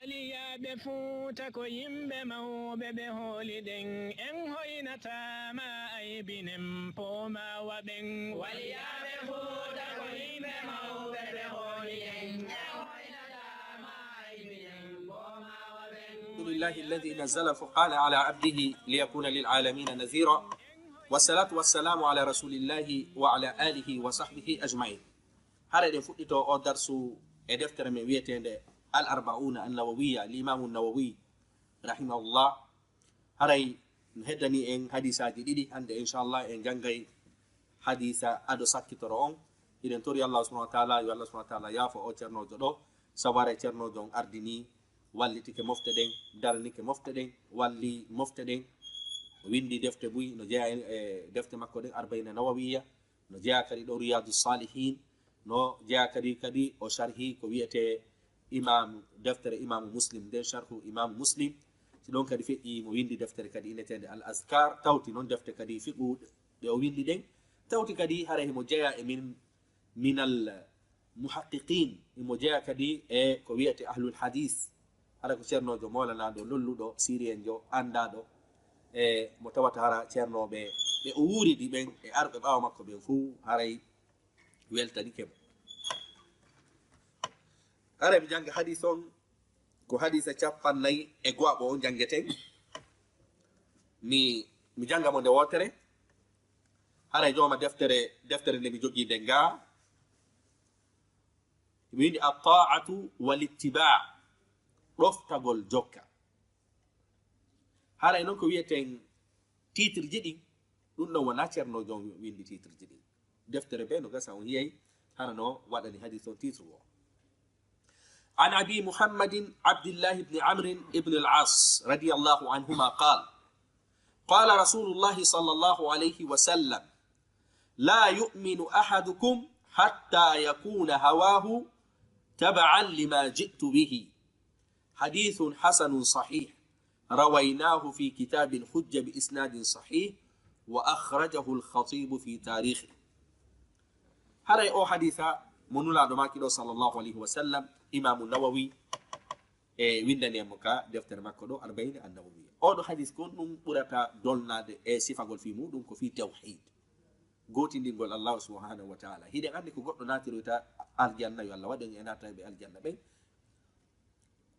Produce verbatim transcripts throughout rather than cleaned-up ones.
Waliyaaɓe Fuuta ko yimɓe mawɓe ɓe hooliɗen, en hoynataama aybinen poomawa ɓen. Waliyaaɓe Fuuta ko yimɓe mawɓe ɓe hooliɗen, en hoynataama aybinen poomawa ɓen. الحمد لله الذي نزل الفرقان على عبده ليكون للعالمين نذيرا. والصلاة والسلام على رسول الله وعلى آله وصحبه أجمعين. Hara eɗen fuɗɗito o darsu e deftere men wiyeteende Al Arbauna An Nawawiya, Al Imamu Nawawi, rahimahullah. Haray no heddani en hadisaaji ɗiɗi, hannde inchallah en janngay hadisa ado sakkitoro on. Hiɗen tori Allah subhanahu wa taala, yo Allah subhanahu wa taala yaafo o ceernoojo ɗo, sabu haray ceernoojo on ardini, wallitike mofte ɗen, daranike mofte ɗen, walli mofte ɗen, o winndi defte buy, no jeyaa e, e defte makko ɗen, Arbaina Nawawiya, no jeyaa kadi ɗo Riyadu Salihin, no jeyaa kadi, kadi o sharhi ko wiyetee Imam, deftere Imamu Muslim, nden Sharhu Imamu Muslim. Si ɗon kadi feƴƴi, mo winndi deftere kadi inneteende Al Azkar, tawti noon defte kadi fiqhu ɗe o winndi ɗen, tawti kadi hara himo jeyaa e min, minal muhaqqiqin, himo jeyaa kadi e ko wiyetee ahlul hadis. Hara ko ceernoojo moolanaaɗo, lolluɗo, siriyenjo, anndaaɗo, e mo tawata hara ceernooɓe ɓe o wuuridi ɓen e arɓe ɓaawo makko ɓen fuu, haray weltanike mo. Haray mi jannga hadis on, ko hadisa cappannayi e go'aɓo on janngeten. Mi, mi jannga mo nde wootere. Haray jooma deftere, deftere nde mi jogii nden gaa. Mi winndi At-Ta'atu wal Ittiba, ɗoftagol jokka. Haray noon ko wiyeten titre ji ɗin, ɗum ɗon wonaa ceernoojo on winndi titre ji ɗin. Deftere bee no gasa on yiyay hara no waɗani hadis on titre o. عن أبي محمد عبد الله بن عمرو بن العاص رضي الله عنهما قال: قال رسول الله صلى الله عليه وسلم: لا يؤمن أحدكم حتى يكون هواه تبعا لما جئت به. حديث حسن صحيح، رويناه في كتاب الحجة بإسناد صحيح، وأخرجه الخطيب في تاريخه. Haray o hadisa mo Nulaaɗo maaki ɗo, sallallahu alayhi wa sallam, Imaamu Nawawi e winndani en mo ka deftere makko ɗo, Arbaina An-Nawawiya. Oo ɗo hadis kon ɗum ɓurata dolnaade e sifagol fii muuɗum ko fii tawhiid, gootindingol Allahu subhanahu wa taala. Hiɗen anndi ko goɗɗo naatiroyta aljanna, yo Allah waɗ en e naatayɓe aljanna ɓen.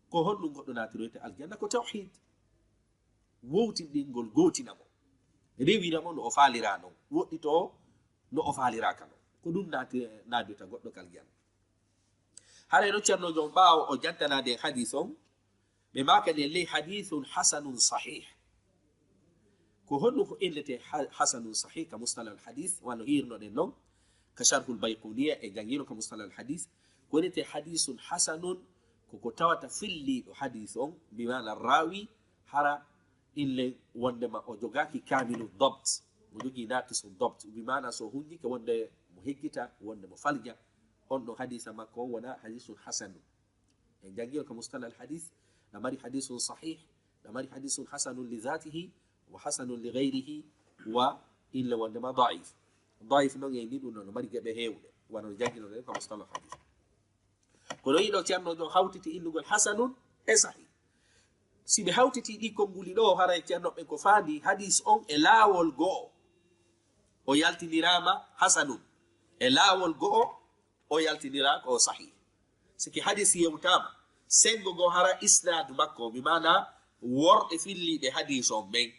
Ko honɗum goɗɗo naatiroyta aljanna? Ko tawhiid, wowtindingol, gootina mo, rewira mo no o faalira non, woɗɗitoo no o faaliraaka non. Ko ɗum naati-, naadirta goɗɗo ka aljanna. Haray no ceernoojo on, ɓaawo o jantanaade en hadis on, ɓe maaka ɗen ley hadisun hasanun sahih. Ko honɗum ko innetee ha-, hasanun sahih ka mustalahul hadis, wano hiirnoɗen non ka Sharhul Bayquniya e janngino ka mustalahul hadis? Ko innetee hadisun hasanun, ko ko tawata filliiɗo hadis on, bi maana raawi, hara inle wondema o jogaaki kaamilu dabt, mo jogii naaqisu dabt, bi maana so hunjike wonde mo heggita, wonde mo falja, on ɗon hadisa makko on wona hadisun hasanun. En janngino ka mustalah al hadis, na mari hadisun sahih, na mari hadisun hasanun li zatihi, wa hasanun li ghayrihi, wa inle wondema daif. Daif non e ni ɗum no mari geɓe heewɗe, wano no jannginoɗen ka mustalah al hadis. Kono yiɗo ceernoojo hawtiti innugol hasanun e sahih. Si ɓe hawtiti ɗi konnguli ɗo, haray ceernooɓe ko faandi hadis on e laawol go'o, o yaltiniraama hasanun. E laawol go'o, o yaltiniraa ko sahih. Siki hadis yewtaama, senngo goo hara isnaadu makko, bi maana worɓe filliiɓe hadis on ɓen.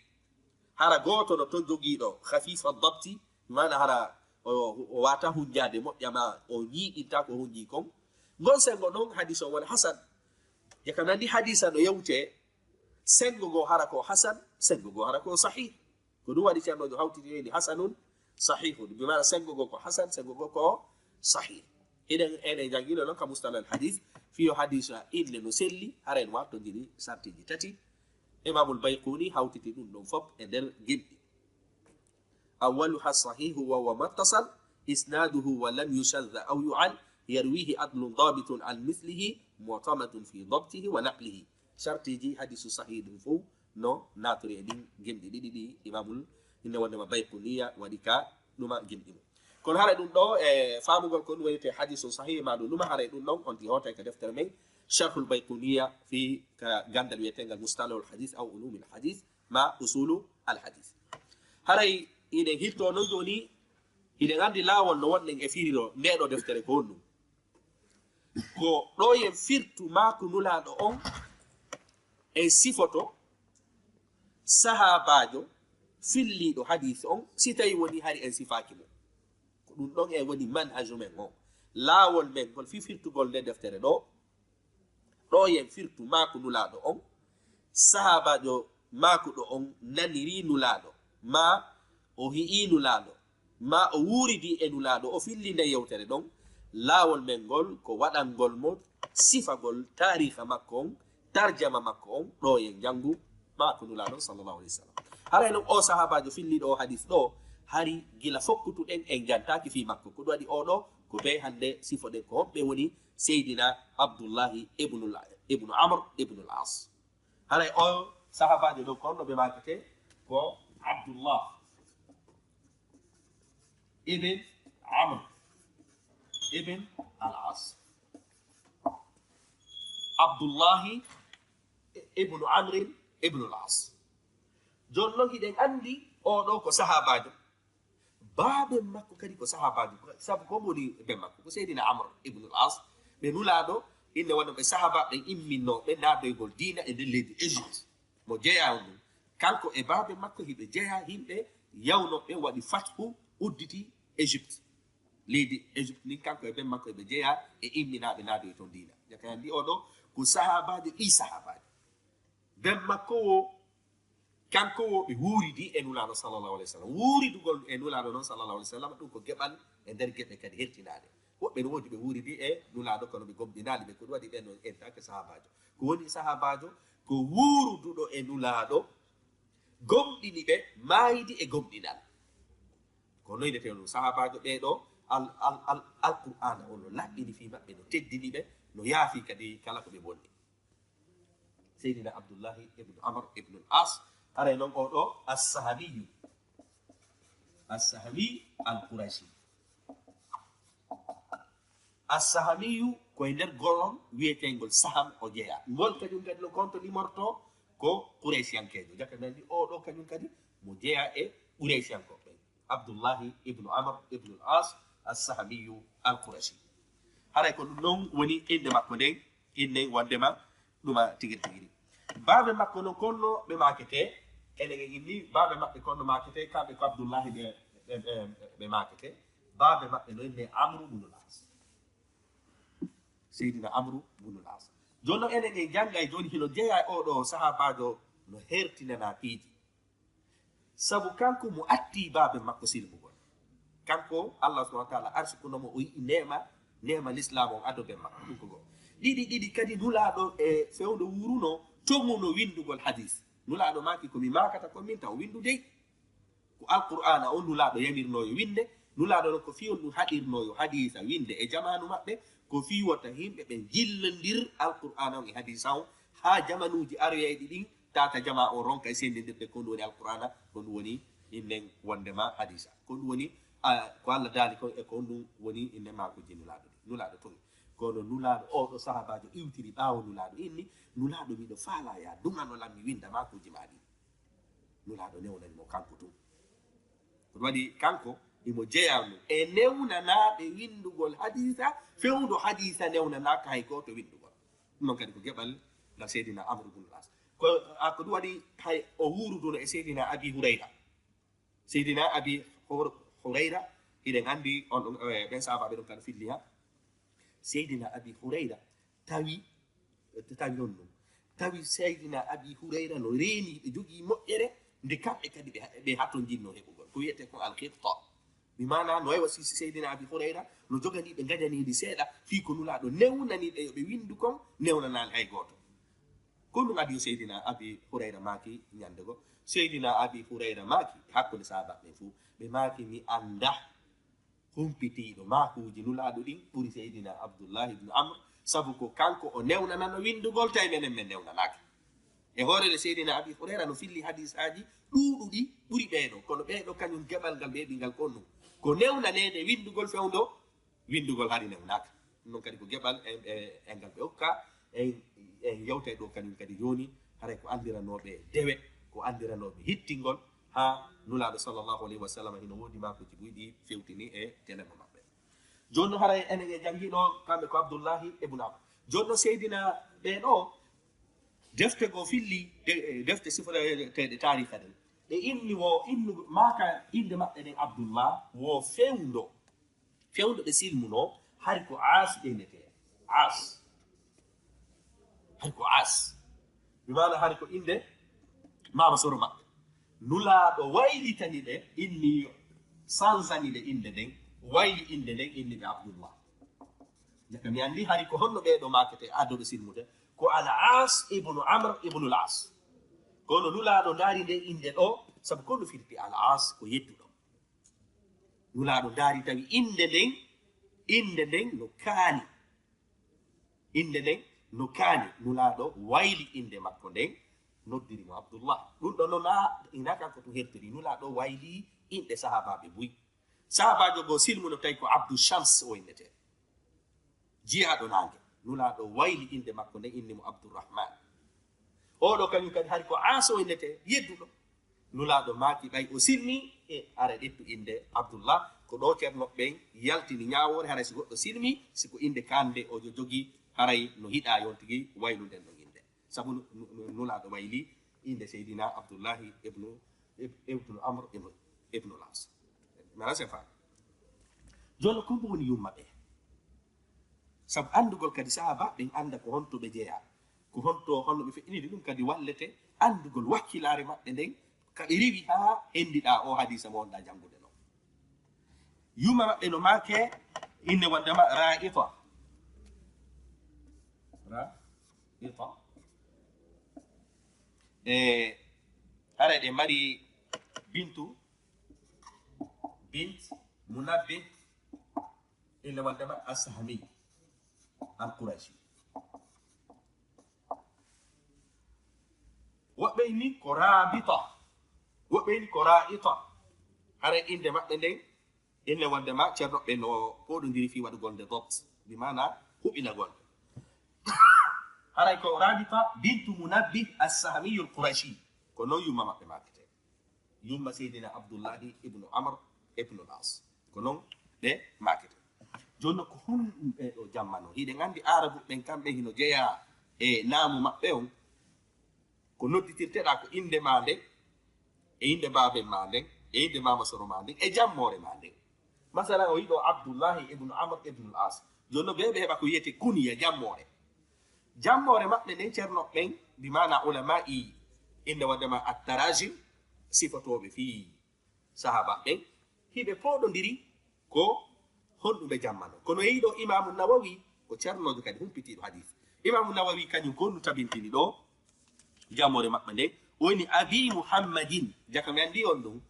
Hara gooto no ton jogiiɗo khafifa dabti, bi maana hara o, o waata hunjaade moƴƴa ma o ñiiɗinta ko hunjii kon. Ngon senngo non hadis on wona hasan. Jaka nandi hadisa no yewtee, senngo goo hara ko hasan, senngo goo hara ko sahih. Ko ɗum waɗi ceernoojo hawtiti leydi hasanun sahihun. Bi maana senngo goo ko hasan, senngo goo ko sahih. Hiɗen, en e janngino non ka mustalah al hadis, fiyo hadisa inne no selli, hara en wattondiri sartiji tati. Imamul Bayquni hawtiti ɗum ɗon fop e nder gimɗi. أولها الصحيح وهو ما اتصل إسناده ولم يشذ أو يعل، يرويه عدل ضابط عن مثله معتمد في ضبطه ونقله. Sartiji hadisu sahih ɗum fof no natori e ɗin gimɗi ɗiɗi ɗi Imamul, inne wondema Bayquniya waɗi ka ɗuma gimɗi mum. Kono hara ɗum ɗo e faamugol ko ɗum wonirte hadisun sahih ma ɗum ɗuma, hara e ɗum ɗon on ti hootay ka deftere men Sharhul Bayquniya fi ka ganndal wiyeteengal Mustalahul Hadith aw Ulumil Hadith ma Usulul Hadith. Haray hiɗen hirtoo non jooni, hiɗen anndi laawol no wonɗen e firiro ndee ɗoo deftere ko honɗum. Ko ɗoo en firtu maaku Nulaaɗo on, en sifoto sahaabaajo filliiɗo hadiis on, si tawii wonii hari en sifaaki mo. Ko ɗum ɗon e woni manhaju men on. Laawol men ngol fii firtugol ndee deftere ɗoo, ɗoo en firtu maaku Nulaaɗo on, sahaabaajo maakuɗo on nanirii Nulaaɗo, maa o hi'ii Nulaaɗo, maa o wuuridii e Nulaaɗo, o fillii ndee yewtere ɗon. Laawol men ngol ko waɗangol mo sifagol taariika makko on, tarjama makko on, ɗoo en njanngu maaku Nulaaɗo sallallahu alayhi wa sallam. Haray non oo sahaabaajo filliiɗo oo hadiis ɗoo, hari gila fokkutuɗen en jantaaki fii makko. Ko ɗum waɗi oo ɗoo, ko ɓe hannde sifoɗen ko honɓe woni Seydina Abdullahi ibnul, ibnu Amr ibnul As. Haray oo sahaabaajo ɗoo ko honno ɓe maakete? Ko Abdullah ibn Amr ibn al-As. Abdullahi ibnu Amrin ibnul As. Jooni non hiɗen anndi oo ɗoo ko sahaabaajo. Baaben makko kadi ko sahaabaajo, sabu ko woni ben makko? Ko Seydina Amr ibnul As. Ɓe Nulaaɗo, inne wano ɓe sahaabaaɓe ɓen imminnooɓe naadoygol diina e nder leydi Égypte. Mo jeyaa on ɗum. Kanko e baaben makko hiɓe jeyaa yimɓe yawnooɓe waɗi fathu udditi Égypte. Leydi Égypte ndin kanko e ben makko eɓe jeyaa e imminaaɓe naadoy ton diina. Jaka anndi oo ɗoo ko sahaabaajo, ɓii sahaabaajo. Ben makko wo, kanko wo ɓe wuuridi e Nulaaɗo sallallahu alayhi wa sallam. Wuuridugol e Nulaaɗo non sallallahu alayhi wa sallam, ɗum ko geɓal e nder geɓe kadi hertinaaɗe. Woɓɓe no woodi ɓe wuuridi e Nulaaɗo kono ɓe gomɗinaali ɓe, ko ɗum waɗi ɓen non entaake sahaabaajo. Ko woni sahaabaajo? Ko wuuruduɗo e Nulaaɗo, gomɗini ɓe, maayidi e gomɗinal. Ko noynetee ɗum sahaabaajo ɓee ɗoo, al, al, al, Alqur'aana on no laɓɓini fii maɓɓe, no teddini ɓe, no yaafi kadi kala ko ɓe bonni. Seydina Abdullahi ibnu Amr ibnu al-As, haray non oo ɗoo As-Sahamiyu, As-Sahami Al-Qurashi. As-Sahamiyu ko e nder golol wiyeteengol Saham o jeyaa. Ngol kañum kadi no konto limortoo ko Quraysiyankeejo. Jaka nanndi oo ɗoo kañum kadi mo jeyaa e Quraysiyankooɓe ɓen. Abdullahi ibnu Amr ibnu al-As As-Sahamiyu Al-Qurashi. Haray ko ɗum non woni innde makko nden, innde wonndema ɗuma tigiri tigiri. Baabe makko non ko honno ɓe maaketee? Enen en inni baabe maɓɓe ko honno maaketee, kamɓe ko Abdullahi ɓe, ɓe, ɓe, ɓe maaketee. Baabe maɓɓe no innee Amru bunul As. Seydina Amru bunul As. Jooni non enen en janngay jooni hino jeyaa e oo ɗoo sahaabaajo no hertinanaa piiji. Sabu kanko mo atti baabe makko silmugol. Kanko Allah subhanahu wa ta'ala arsikuno mo, o yi'i neema, neema Lislaam on ado ben makko. Ɗum ko go'o. Ɗiɗi, ɗiɗi kadi Nulaaɗo e fewndo wuuruno, toŋuno winndugol hadiis. Nulaaɗo maaki ko mi maakata ko min taw winndu dey. Ko Alqur'aana on Nulaaɗo yamirnoo yo winnde. Nulaaɗo non ko fii on ɗum haɗirnoo yo hadiisa winnde e jamaanu maɓɓe. Ko fii wota yimɓe ɓen jillandir Alqur'aana on e hadiisa on haa jamanuuji aroyayɗi ɗin, tata jamaa on ronka e senndindirde ko ɗum woni Alqur'aana, ko ɗum woni innen wonndema hadiisa. Ko ɗum woni, a, ko Allah daali kon e ko ɗum woni innen maakuuji Nulaaɗo ɗin. Nulaaɗo toŋi. Kono Nulaaɗo, oo ɗoo sahaabaajo iwtiri ɓaawo Nulaaɗo inni, Nulaaɗo, miɗo faalaa yaa duŋano lan mi winnda maakuuji maa ɗin. Nulaaɗo newnani mo kanko tun. Ko ɗum waɗi kanko, himo jeyaa no e newnanaaɓe winndugol hadiisa, fewndo hadiisa newnanaaka hay gooto winndugol. Ɗum non kadi ko geɓal ngal Seydina Amru bun Al-As. Ko, a, ko ɗum waɗi hay o wuuruduno e Seydina Abi Hurayra. Seydina Abi Hur-, Hurayra, hiɗen anndi on ɗon, eh, ɓen sahaabaaɓe ɗon kala filli ha. Seydina Abi Hurayra tawi, tawi on ɗum. Tawi Seydina Abi Hurayra no reeni, ɓe jogii moƴƴere, nde kamɓe kadi ɓe, ɓe hatonjinno heɓugol. Ko wiyetee kon al-ghibta. Bi maanaa no way wa si, si Seydina Abi Hurayra no joganii ɓe ngañaniindi seeɗa, fii ko Nulaaɗo newnani ɓe yo ɓe winndu kon, newnanaali hay gooto. Ko ɗum adii yo Seydina Abi Hurayra maaki ñannde goo. Seydina Abi Hurayra maaki, hakkunde sahaabaaɓe ɓen fow, ɓe maaki, mi anndaa humpitiiɗo maakuuji Nulaaɗo ɗin ɓuri Seydina Abdullahi ibnu Amr, sabu ko kanko o newnanano winndugol, tawi menen men newnanaaka. E hoore nde Seydina Abi Hurayra no filli hadiisaaji ɗuuɗuɗi ɓuri ɓee ɗoo, kono ɓee ɗoo kañum geɓal ngal ɓe heɓi ngal ko honɗum? Ko newnaneede winndugol fewndo winndugol hari newnaaka. Ɗum non kadi ko geɓal e, e, e ngal ɓe okka, En, en yewtay ɗo kañum kadi jooni, haray ko anndiranooɓe dewe, ko anndiranooɓe hittingol, haa Nulaaɗo sallallahu alayhi wa sallam hino woodi maakuuji buy ɗi fewtini e telema maɓɓe. Jooni no haray enen e janngi ɗo, kamɓe ko Abdullahi ibn Amr. Jooni no Seydina ɓe ɗo, defte goo filli, de-, defte sifoteeɗe taariika ɗen. Ɗe inni wo, innu, maaka innde maɓɓe ɗen Abdullah, wo fewndo. Fewndo ɓe silmunoo, hari ko As innetee. As. Hari ko As. Bi maana hari ko innde maama soro maɓɓe. Nulaaɗo waylitani ɓe, inni sansani ɓe innde nden, wayli innde nden, inni ɓe Abdullah. Jaka mi anndi hari ko honno ɓee ɗo maaketee, addoɓe silmude. Ko Al As ibnu Amr ibnu Al As. Kono Nulaaɗo ndaari nde innde ɗo, sabu ko no firti Al As ko yedduɗo. Nulaaɗo ndaari tawi innde nden, innde nden no kaani. Innde nden no kaani. Nulaaɗo wayli innde makko nden, noddiri mo Abdullah. Ɗum ɗo noon, ina kanko tun hertori. Nulaaɗo wayli inɗe sahaabaaɓe buy. Sahaabaajo goo silmuno tawi ko Abdu Shams o innetee. Jiyaaɗo naange. Nulaaɗo wayli innde makko nden, inni mo Abdurrahman. Oo ɗo kañum kadi hari ko As o innetee, yedduɗo. Nulaaɗo maaki ɓay o silmi, e ara ƴettu innde Abdullah. Ko ɗo Ceerno ɓen yaltini ñaawoore, haray si goɗɗo silmi, si ko innde kaannde o jo-, jogii, haray no hiɗaa yon tigi waylunden ɗon innde. Sabu nu-, nu-, nu-, Nulaaɗo wayli innde Seydina Abdullahi ibnu, ib-, ibnu Amr ibnu, ibnu Al-As. Mara se fa. Jooni ko mbo woni yumma ɓe? Sabu anndugol kadi sahaabaaɓe ɓen annda ko honto ɓe jeyaa, ko honto, honno ɓe feƴƴiniri, ɗum kadi wallete anndugol wakkilaare maɓɓe nden, ka ɓe rewi haa henndiɗaa oo hadiisa mo wonɗaa janngude ɗoo. Yumma maɓɓe no maake innde wonndema Raa'ita. Raa'ita. E haray ɗe mari Bintu, Bint Munabbih, innde wonndema As-Sahmi Al-Qurashi. Woɓɓe inni ko Raabita, woɓɓe inni ko Raa'ita. Haray innde maɓɓe nden, innde wonndema Ceerno ɓe no pooɗondiri fii waɗugol nde dot, bi maana huɓinagol. Haray ko Raabita bintu Munabbih As-Sahmiyul Qurashi. Ko non yumma maɓɓe maaketee. Yumma Seydina Abdullahi ibnu Amr ibnu Al-As. Ko non ɓe maaketee. Jooni non, ko honɗum ɓee ɗoo jamma non? Hiɗen anndi Aarabu ɓen, kamɓe hino jeyaa e naamu maɓɓe on. Ko nodditirteɗaa ko innde maa nden, e innde baaben maa nden, e innde maama soro maa nden, e jammoore maa nden. Masalan, o wi'i ɗoo Abdullahi ibnu Amr ibnu Al-As. Jooni non, ɓee ɓe heɓa ko wiyetee kuniya, jammoore. Jammoore maɓɓe nden, Ceerno ɓen, bi maana ulamaa'i, innde wonndema at-tarajim, sifotooɓe fii sahaaba ɓen, hiɓe pooɗondiri ko honɗum ɓe jammano. Kono yehi ɗoo Imaamu Nawawi, ko ceernoojo kadi humpitiiɗo hadiis. Imaamu Nawawi kañum ko honɗum tabintini ɗoo jammoore maɓɓe nden, o inni Abi Muhammadin, jaka mi anndi on ɗum.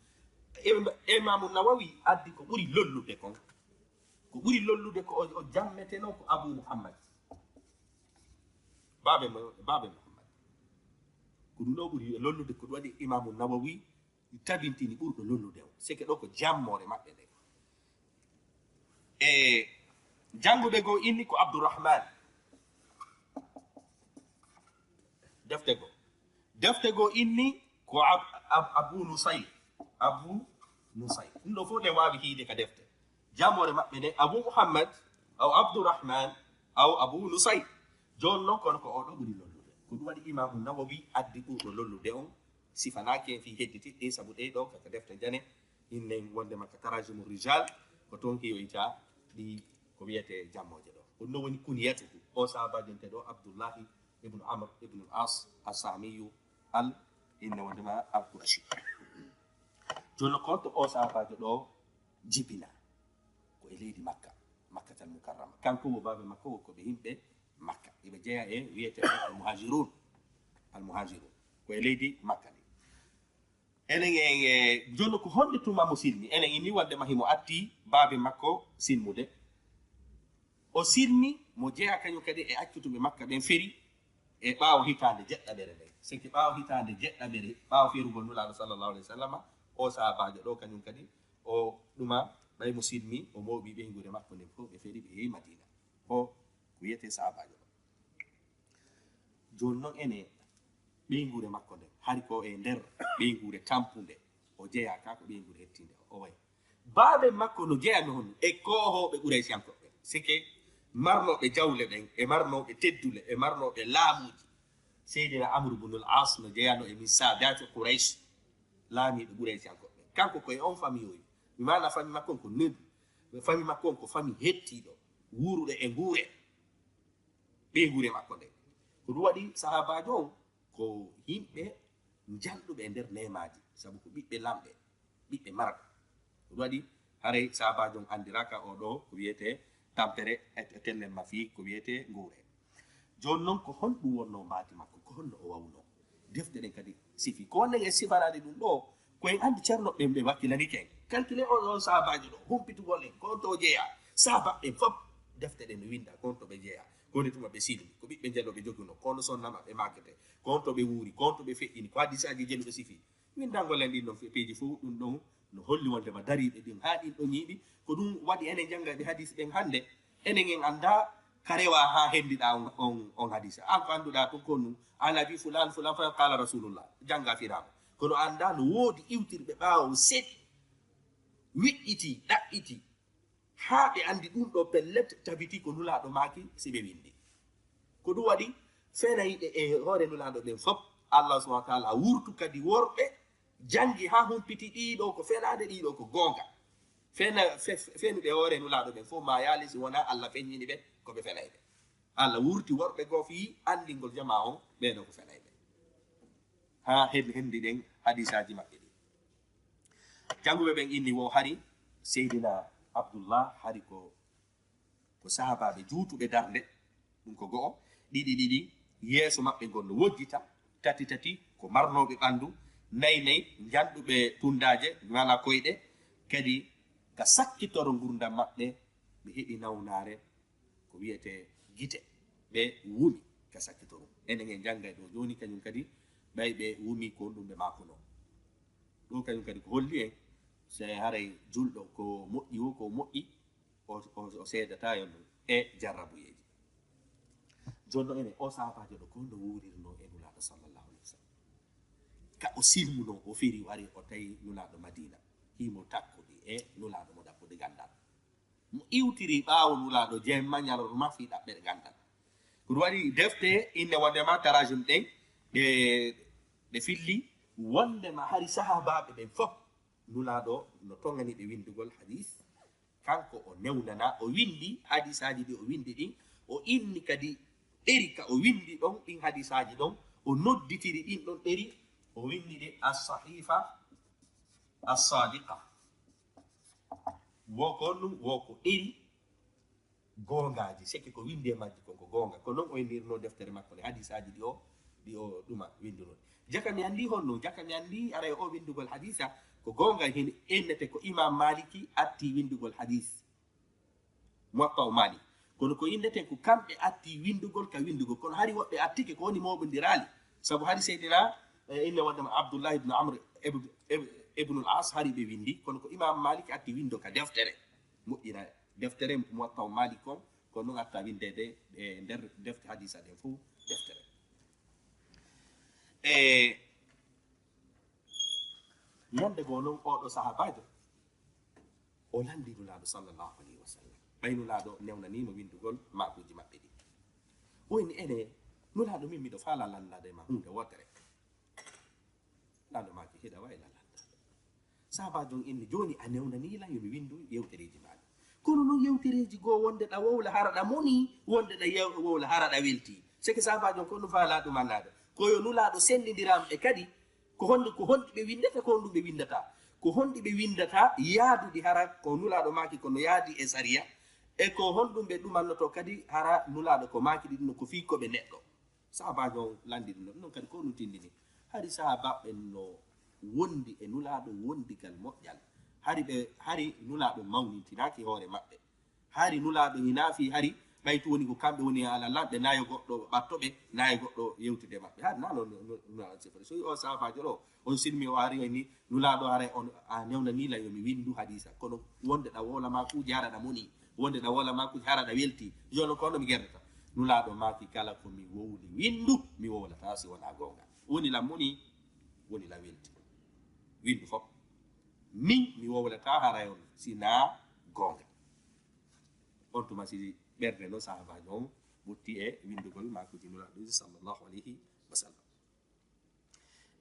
Im-, Imaamu Nawawi addi ko ɓuri lollude kon. Ko ɓuri lollude ko o, o jammetenoo ko Abu Muhammad. Baabe Mo-, Baabe Muhammad. Ko ɗum ɗoo ɓuri lollude, ko ɗum waɗi Imaamu Nawawi tabintini ɓurɗo lollude on. Seke ɗoo ko jammoore maɓɓe nden. E jannguɓe goo inni ko Abdurrahman. Defte goo. Defte goo inni ko Ab-, Ab-, Abu Nusay. Abu Nusay. Ɗum ɗoo fof ɗe waawi hiide ka defte. Jammoore maɓɓe nden, Abu Muhammad, aw Abdurrahman, aw Abu Nusay. Jooni non, kono ko oo ɗoo ɓuri lollude. Ko ɗum waɗi Imaamu Nawawi addi ɓurɗo lollude on, sifanaaki en fii hedditi ɗin, sabu ɗee ɗoo kaka defte jane, innen wonndema ka Tarajimu Rijal, ko toon hiyoyta ɗi ko wiyetee jammooje ɗoo. Ɗum ɗoo woni kuniyatuhu, o saabajinteɗo Abdullahi ibnu Amr ibnu Al-As As-Sahmiyu Al, inne wonndema Al-Qurashi. Jooni non, ko honto o saabaajo ɗoo jibina? Ko e leydi Makka, Makkatal Mukarrama. Kanko wo baabe makko wo ko ɓe yimɓe Makka. Iɓe jeyaa e wiyetee Al-Muhajirun. Al-Muhajirun. Ko e leydi Makka ni. Enen en, e, jooni ko honde tuma mo silmi? Enen inni wonndema himo addi baabe makko silmude. O silmi, mo jeyaa kañum kadi e accutuɓe Makka ɓen feri e ɓaawo hitaande jeɗɗaɓere nden. Seke ɓaawo hitaande jeɗɗaɓere, ɓaawo ferugol Nulaaɗo sallallahu alayhi wa sallam, o sahaabaajo ɗoo kañum kadi, o ɗuma, ɓay mo silmi, o mooɓi ɓeynguure makko nden fof, ɓe feri, ɓe yehi Madiina. O ko wiyetee sahaabaajo ɗoo. Jooni noon ene ɓeynguure makko nden, hari ko e nder ɓeynguure tampunde, o jeyaa ka ko ɓeynguure hettiinde o wayi. Baaben makko no jeyaa no honno e koohooɓe Quraysiyankooɓe, sike marnooɓe jawle ɓen, e marnooɓe teddule, e marnooɓe laamuuji. Seydina Amru bunul As no jeyaano e min Saadaati Quraysh, laamiiɓe Quraysiyankooɓe. Kanko ko e on fami yoyi. Mi maana fami makko on ko nedu. Fami makko on ko fami hettiiɗo, wuuruɗo e nguure. Ɓeynguure makko nde. Ko ɗum waɗi sahaabaajo on ko yimɓe njalɗuɓe e nder neemaaji, sabu ko ɓiɓɓe lamɓe, ɓiɓɓe marɓe. Ko ɗum waɗi haray sahaabaajo on anndiraaka o ɗo ko wiyetee tampere e, e tellen ma fii ko wiyetee nguure. Jooni noon ko honɗum wonnoo mbaadi makko? Ko honno o wawnoo? Defte ɗen kadi sifi. Ko wonde en sifanaade ɗum ɗo, ko en anndi ceerno ɓen ɓe wakkilani ken. Calcule o ɗon sahaabaajo ɗo, humpitugol en, ko on to o jeyaa. Sahaaba ɓen fof, defte ɗen no winnda, ko on to ɓe jeyaa. Ko woni tuma ɓe silmi, ko ɓiɓɓe njelooɓe joguno, ko on sonna maɓɓe maakete, ko on to ɓe wuuri, ko on to ɓe feƴƴini, ko hadisaaji jeluɓe sifi. Winndangol en ɗin ɗon piiji fof, ɗum ɗon no holli wonde ma dariiɓe ɗin haa ɗin ɗon ñiiɓi. Ko ɗum waɗi enen janngaɓe hadis ɓen hannde, enen en anndaa ka rewa haa henndiɗaa on, on, on hadisa. An ko annduɗaa tun ko ɗum, an abi fulan, fulan, fulan, qala rasulullah. Jannga firaama. Kono anndaa no woodi iwtirɓe ɓaawo seeɗi, wiƴƴiti, ɗaɓɓiti, haa ɓe anndi ɗum ɗo pellet, tabiti ko Nulaaɗo maaki si ɓe winndi. Ko ɗum waɗi fenayɓe e hoore Nulaaɗo ɓen fof, Allah subhanahu wa taala wurtu kadi worɓe janngi haa humpiti ɗii ɗo ko fenaande, ɗii ɗo ko goonga. Fena-, fe-, fe-, fenuɓe hoore Nulaaɗo ɓen fof ma yaali si wonaa Allah feññini ɓe ko ɓe fenayɓe. Allah wurti worɓe goo fii anndingol jamaa on ɓee ɗo ko fenayɓe. Haa hen-, henndi ɗen hadisaaji maɓɓe ɗin. Jannguɓe ɓen inni wo hari Seydina Abdullah hari ko, ko sahaabaaɓe juutuɓe darnde, ɗum ko go'o, ɗiɗi ɗiɗi, yeeso maɓɓe ngol no wojjita, tati tati, ko marnooɓe ɓanndu, nayi nayi, njanɗuɓe tunndaaje, maanaa koyɗe, kadi ka sakkitoro ngurndan maɓɓe, ɓe heɓi nawnaare, ko wiyetee gite, ɓe wumi ka sakkitoro. Enen en janngay ɗo jooni, kañum kadi, ɓay ɓe wumi ko ɗum ɓe maakunoo. Ɗo kañum kadi ko holli en, so haray julɗo ko moƴƴi wo, ko moƴƴi, o, o, o seedataa yo ɗum e jarrabuyeeji. Jooni no enen o sahaabaajo ɗo, ko no wuurirnoo e Nulaaɗo sallallahu alayhi wa sallam? Ka o silmunoo, o firi, o ari, o tawi Nulaaɗo Madiina, himo takkude e Nulaaɗo mo ɗaɓɓude ganndal. Mo iwtiri ɓaawo Nulaaɗo jemma ñalorma fii ɗaɓɓere ganndal. Ko ɗum waɗi defte inne wondema tarajum ɗen, ɗe, ɗe filli wondema hari sahaabaaɓe ɓen fof Nulaaɗo no toŋani ɓe winndugol hadis. Kanko o newnana, o winndi hadisaaji ɗi o winndi ɗin, o inni kadi ɗeri ka o winndi ɗon ɗin hadisaaji ɗon, o nodditiri ɗin ɗon ɗeri, o winndi ɗi as-sahifa as-sadiqa. Wo ko ɗum, wo ko ɗeri goongaaji, seke ko winndi e majji kon ko goonga. Ko non o innirnoo deftere makko nde, hadisaaji ɗi o, ɗi o ɗuma winndunoo. Jaka mi anndi honno, jaka mi anndi aray o winndugol hadisa, ko goonga hin innete ko Imam Maliki atti winndugol hadis. Muwatta o Malik. Kono ko innete ko kamɓe atti winndugol ka winndugol. Kono hari woɓɓe attike ko woni mooɓondiraali. Sabu hari Seydina, eh, inne wondema Abdullah ibn Amr ibn, ibn, ibn al-As hari ɓe winndi. Kono ko Imam Malik atti winndugo ka deftere. Moƴƴina deftere Muwatta o Malik kon. Kono non atta winndeede e nder defte hadisa ɗen fof deftere. E ñande goo non oɗo sahaabaajo o lanndi Nulaaɗo sallallahu alayhi wa sallam. Ɓay Nulaaɗo newnaniima winndugol maakuuji maɓɓe ɗi. O inni ene, Nulaaɗo min miɗo faala lanndaade ma huunde wootere. Nulaaɗo maaki hiɗa waawi la lanndaade. Sahaabaajo on inni, jooni a newnanii lan yo mi winndu yewtereeji maa ɗi. Kono non yewtereeji goo wonde ɗa wowla hara ɗa moni, wonde ɗa yew-, wowla hara ɗa welti. Seke sahaabaajo on ko ɗum faala ɗum annaade. Ko yo Nulaaɗo senndindiraa ɓe kadi, ko honde, ko honɗi ɓe winndata, ko honɗum ɓe winndata. Ko honɗi ɓe winndata yaaduɗi hara ko Nulaaɗo maaki ko no yaadi e sariya. E ko honɗum ɓe ɗumannotoo kadi hara Nulaaɗo ko maaki ɗi ɗum ko fii ko ɓe neɗɗo. Sahaabaajo on lanndi ɗum ɗon. Ɗum ɗon kadi ko ɗum tindini. Hari sahaabaaɓe no wondi e Nulaaɗo wondigal moƴƴal. Hari ɓe, hari Nulaaɗo mawnintinaaki hoore maɓɓe. Hari Nulaaɗo hinaa fii hari ɓay tun woni ko kamɓe woni ala lanɓe, naa yo goɗɗo ɓatto ɓe, naa yo goɗɗo yewtude maɓɓe. Hari naa non Nulaaɗo sifori. So o sahaabaajo ɗo, on silmi o ari ni, Nulaaɗo haray on a newnanii lan yo mi winndu hadiisa. Kono wonde ɗa wowla maakuuji hara ɗa moni, wonde ɗa wowla maakuuji hara ɗa welti. Jooni non ko honno mi gerdata? Nulaaɗo maaki, "Kala ko mi wowli windu, mi wowlataa si wonaa goonga." Woni lan moni, woni lan welti. Windu fof. Min mi wowlataa haray on si naa goonga. On tuma si ɓernde non sahaabaajo on ɓutti e windugol maakuuji Nulaaɗo sallallahu alayhi wa sallam.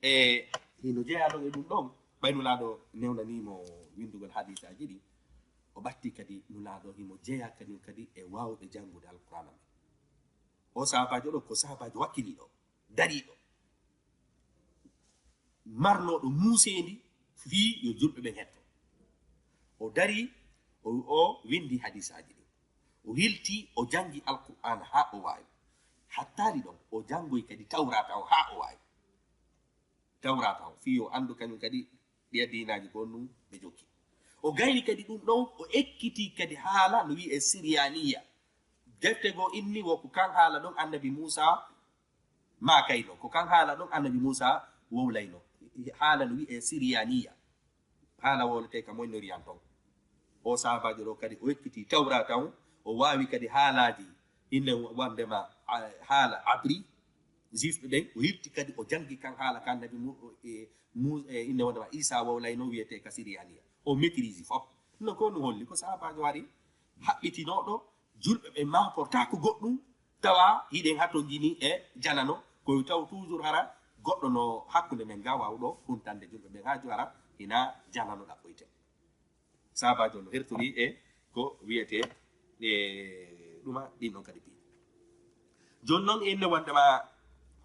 E hino jeyaa ɗon e ɗum ɗon, ɓay Nulaaɗo newnanii mo winndugol hadiisaaji ɗi, o ɓatti kadi Nulaaɗo himo jeyaa kadi, kadi e waawɓe janngude Alqur'aana men. O sahaabaajo ɗo ko sahaabaajo wakkiliiɗo, dariiɗo, marnooɗo muuseendi fii yo julɓe ɓen hetto. O darii, o, o winndi hadiisaaji ɗin. O hiltii, o janngi Alqur'aana haa o waawi. Hattaali ɗon, o janngoyi kadi Tawraata o haa o waawi. Tawraata o, fii yo anndu kañum kadi ɗiya diinaaji ko honɗum ɓe jokki. O gayni kadi ɗum ɗon, o ekkitii kadi haala no wi'ee Siriyaaniya. Defte goo inni wo ko kan haala ɗon Annabi Muusaa maakayno, ko kan haala ɗon Annabi Muusaa wowlayno. Haala no wi'ee Siriyaaniya. Haala wowletee ka Moyen-Orient ton. O sahaabaajo ɗo kadi o ekkitii Tawraata on, o waawi kadi haalaaji, inne wonndema, a, haala abri, Juifɓe ɓen, o hirti kadi o janngi kan haala ka Annabi Mu-, e, Mu-, e, inne wonndema Iisaa wowlayno wi'etee ka Siriyaaniya. O maîtrise fof. No ko ɗum holli ko sahaabaajo wari haɓɓitinooɗo, julɓe ɓe maaportaako goɗɗum, tawa hiɗen hatonjini e janano, ko taw toujours hara goɗɗo no hakkunde men ga waawɗo huntande julɓe ɓen haa jo hara ina janano ɗaɓɓoyte. Sahaabaajo no hertori e ko wi'etee e ɗuma ɗin ɗon kadi piiji. Jooni non inne wonndema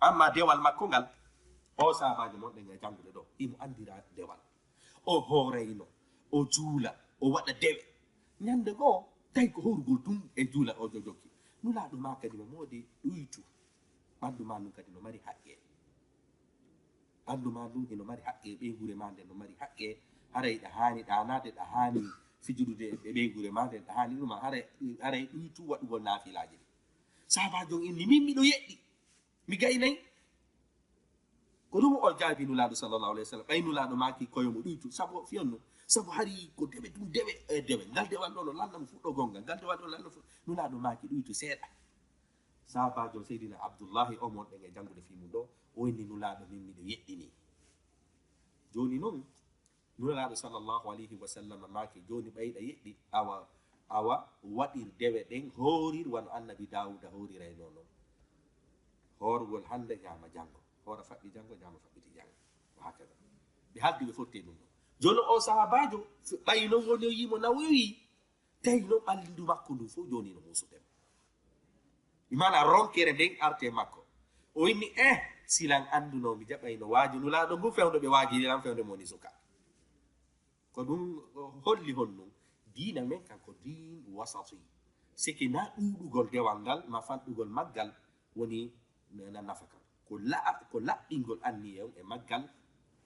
amma dewal makko ngal, o sahaabaajo mon ɗen e janngude ɗo, imo anndira dewal. O hoorayno, o juula, o waɗa dewe. Ñannde goo, tawi ko hoorugol tun e juula o jojokki. Nulaaɗo maa kadi mo moodi ɗuytu. Ɓanndu maa ndun kadi no mari haqqe. Ɓanndu maa ndun hino mari haqqe, ɓeynguure maa nden no mari haqqe. Haray ɗa haani ɗaanaade, ɗa haani fijudude e ɓeynguure maa nden, ɗa haani ɗuma. Haray, haray ɗuytu waɗugol naafilaaji ɗin. Sahaabaajo on inni, "Min miɗo yeɗɗi, mi gaynay." Ko ɗum o jaabi Nulaaɗo sallallahu alayhi wa sallam. Ɓay Nulaaɗo maaki ko yo mo ɗuytu, sabu o fiyanno, sabu hari ko dewe ɗum, dewe, e dewe. Ngal dewal ɗo no lanna mo fuɗɗo gonga, ngal dewal ɗo lanna fuɗɗo. Nulaaɗo maaki ɗuytu seeɗa. Sahaabaajo Seydina Abdullahi o mon ɗen e janngude fii mum ɗo, o inni Nulaaɗo, "Min miɗo yeɗɗini." Jooni non, Nulaaɗo sallallahu alayhi wa sallam maaki, "Jooni ɓayɗa yeɗɗi, awa, awa waɗir dewe ɗen, hoorir wano Annabi Daawuda hooriraynoo non. Hoorgol hannde, ñaama janngo. Hoora faɓɓi janngo, ñaama faɓɓiti janngo." Wa hakada. Ɓe haldi ɓe fotti e ɗum ɗon. Jooni o sahaabaajo, ɓay non woni o yii mo nawoyi, tawi non ɓalndu makko ndun fof jooni no muusude mo. Mi maana ronkere nden arte makko. O inni, "Eh, silan annduno mi jaɓayno waaju Nulaaɗo ngu fewndo ɓe waajiri lan fewndo mo woni suka." Ko ɗum holli honɗum? Diina men kan ko diin wasati. Sike na ɗuuɗugol dewal ngal ma fanɗugol maggal woni na nafa kan. Ko la-, ko laɓɓingol anniya on e maggal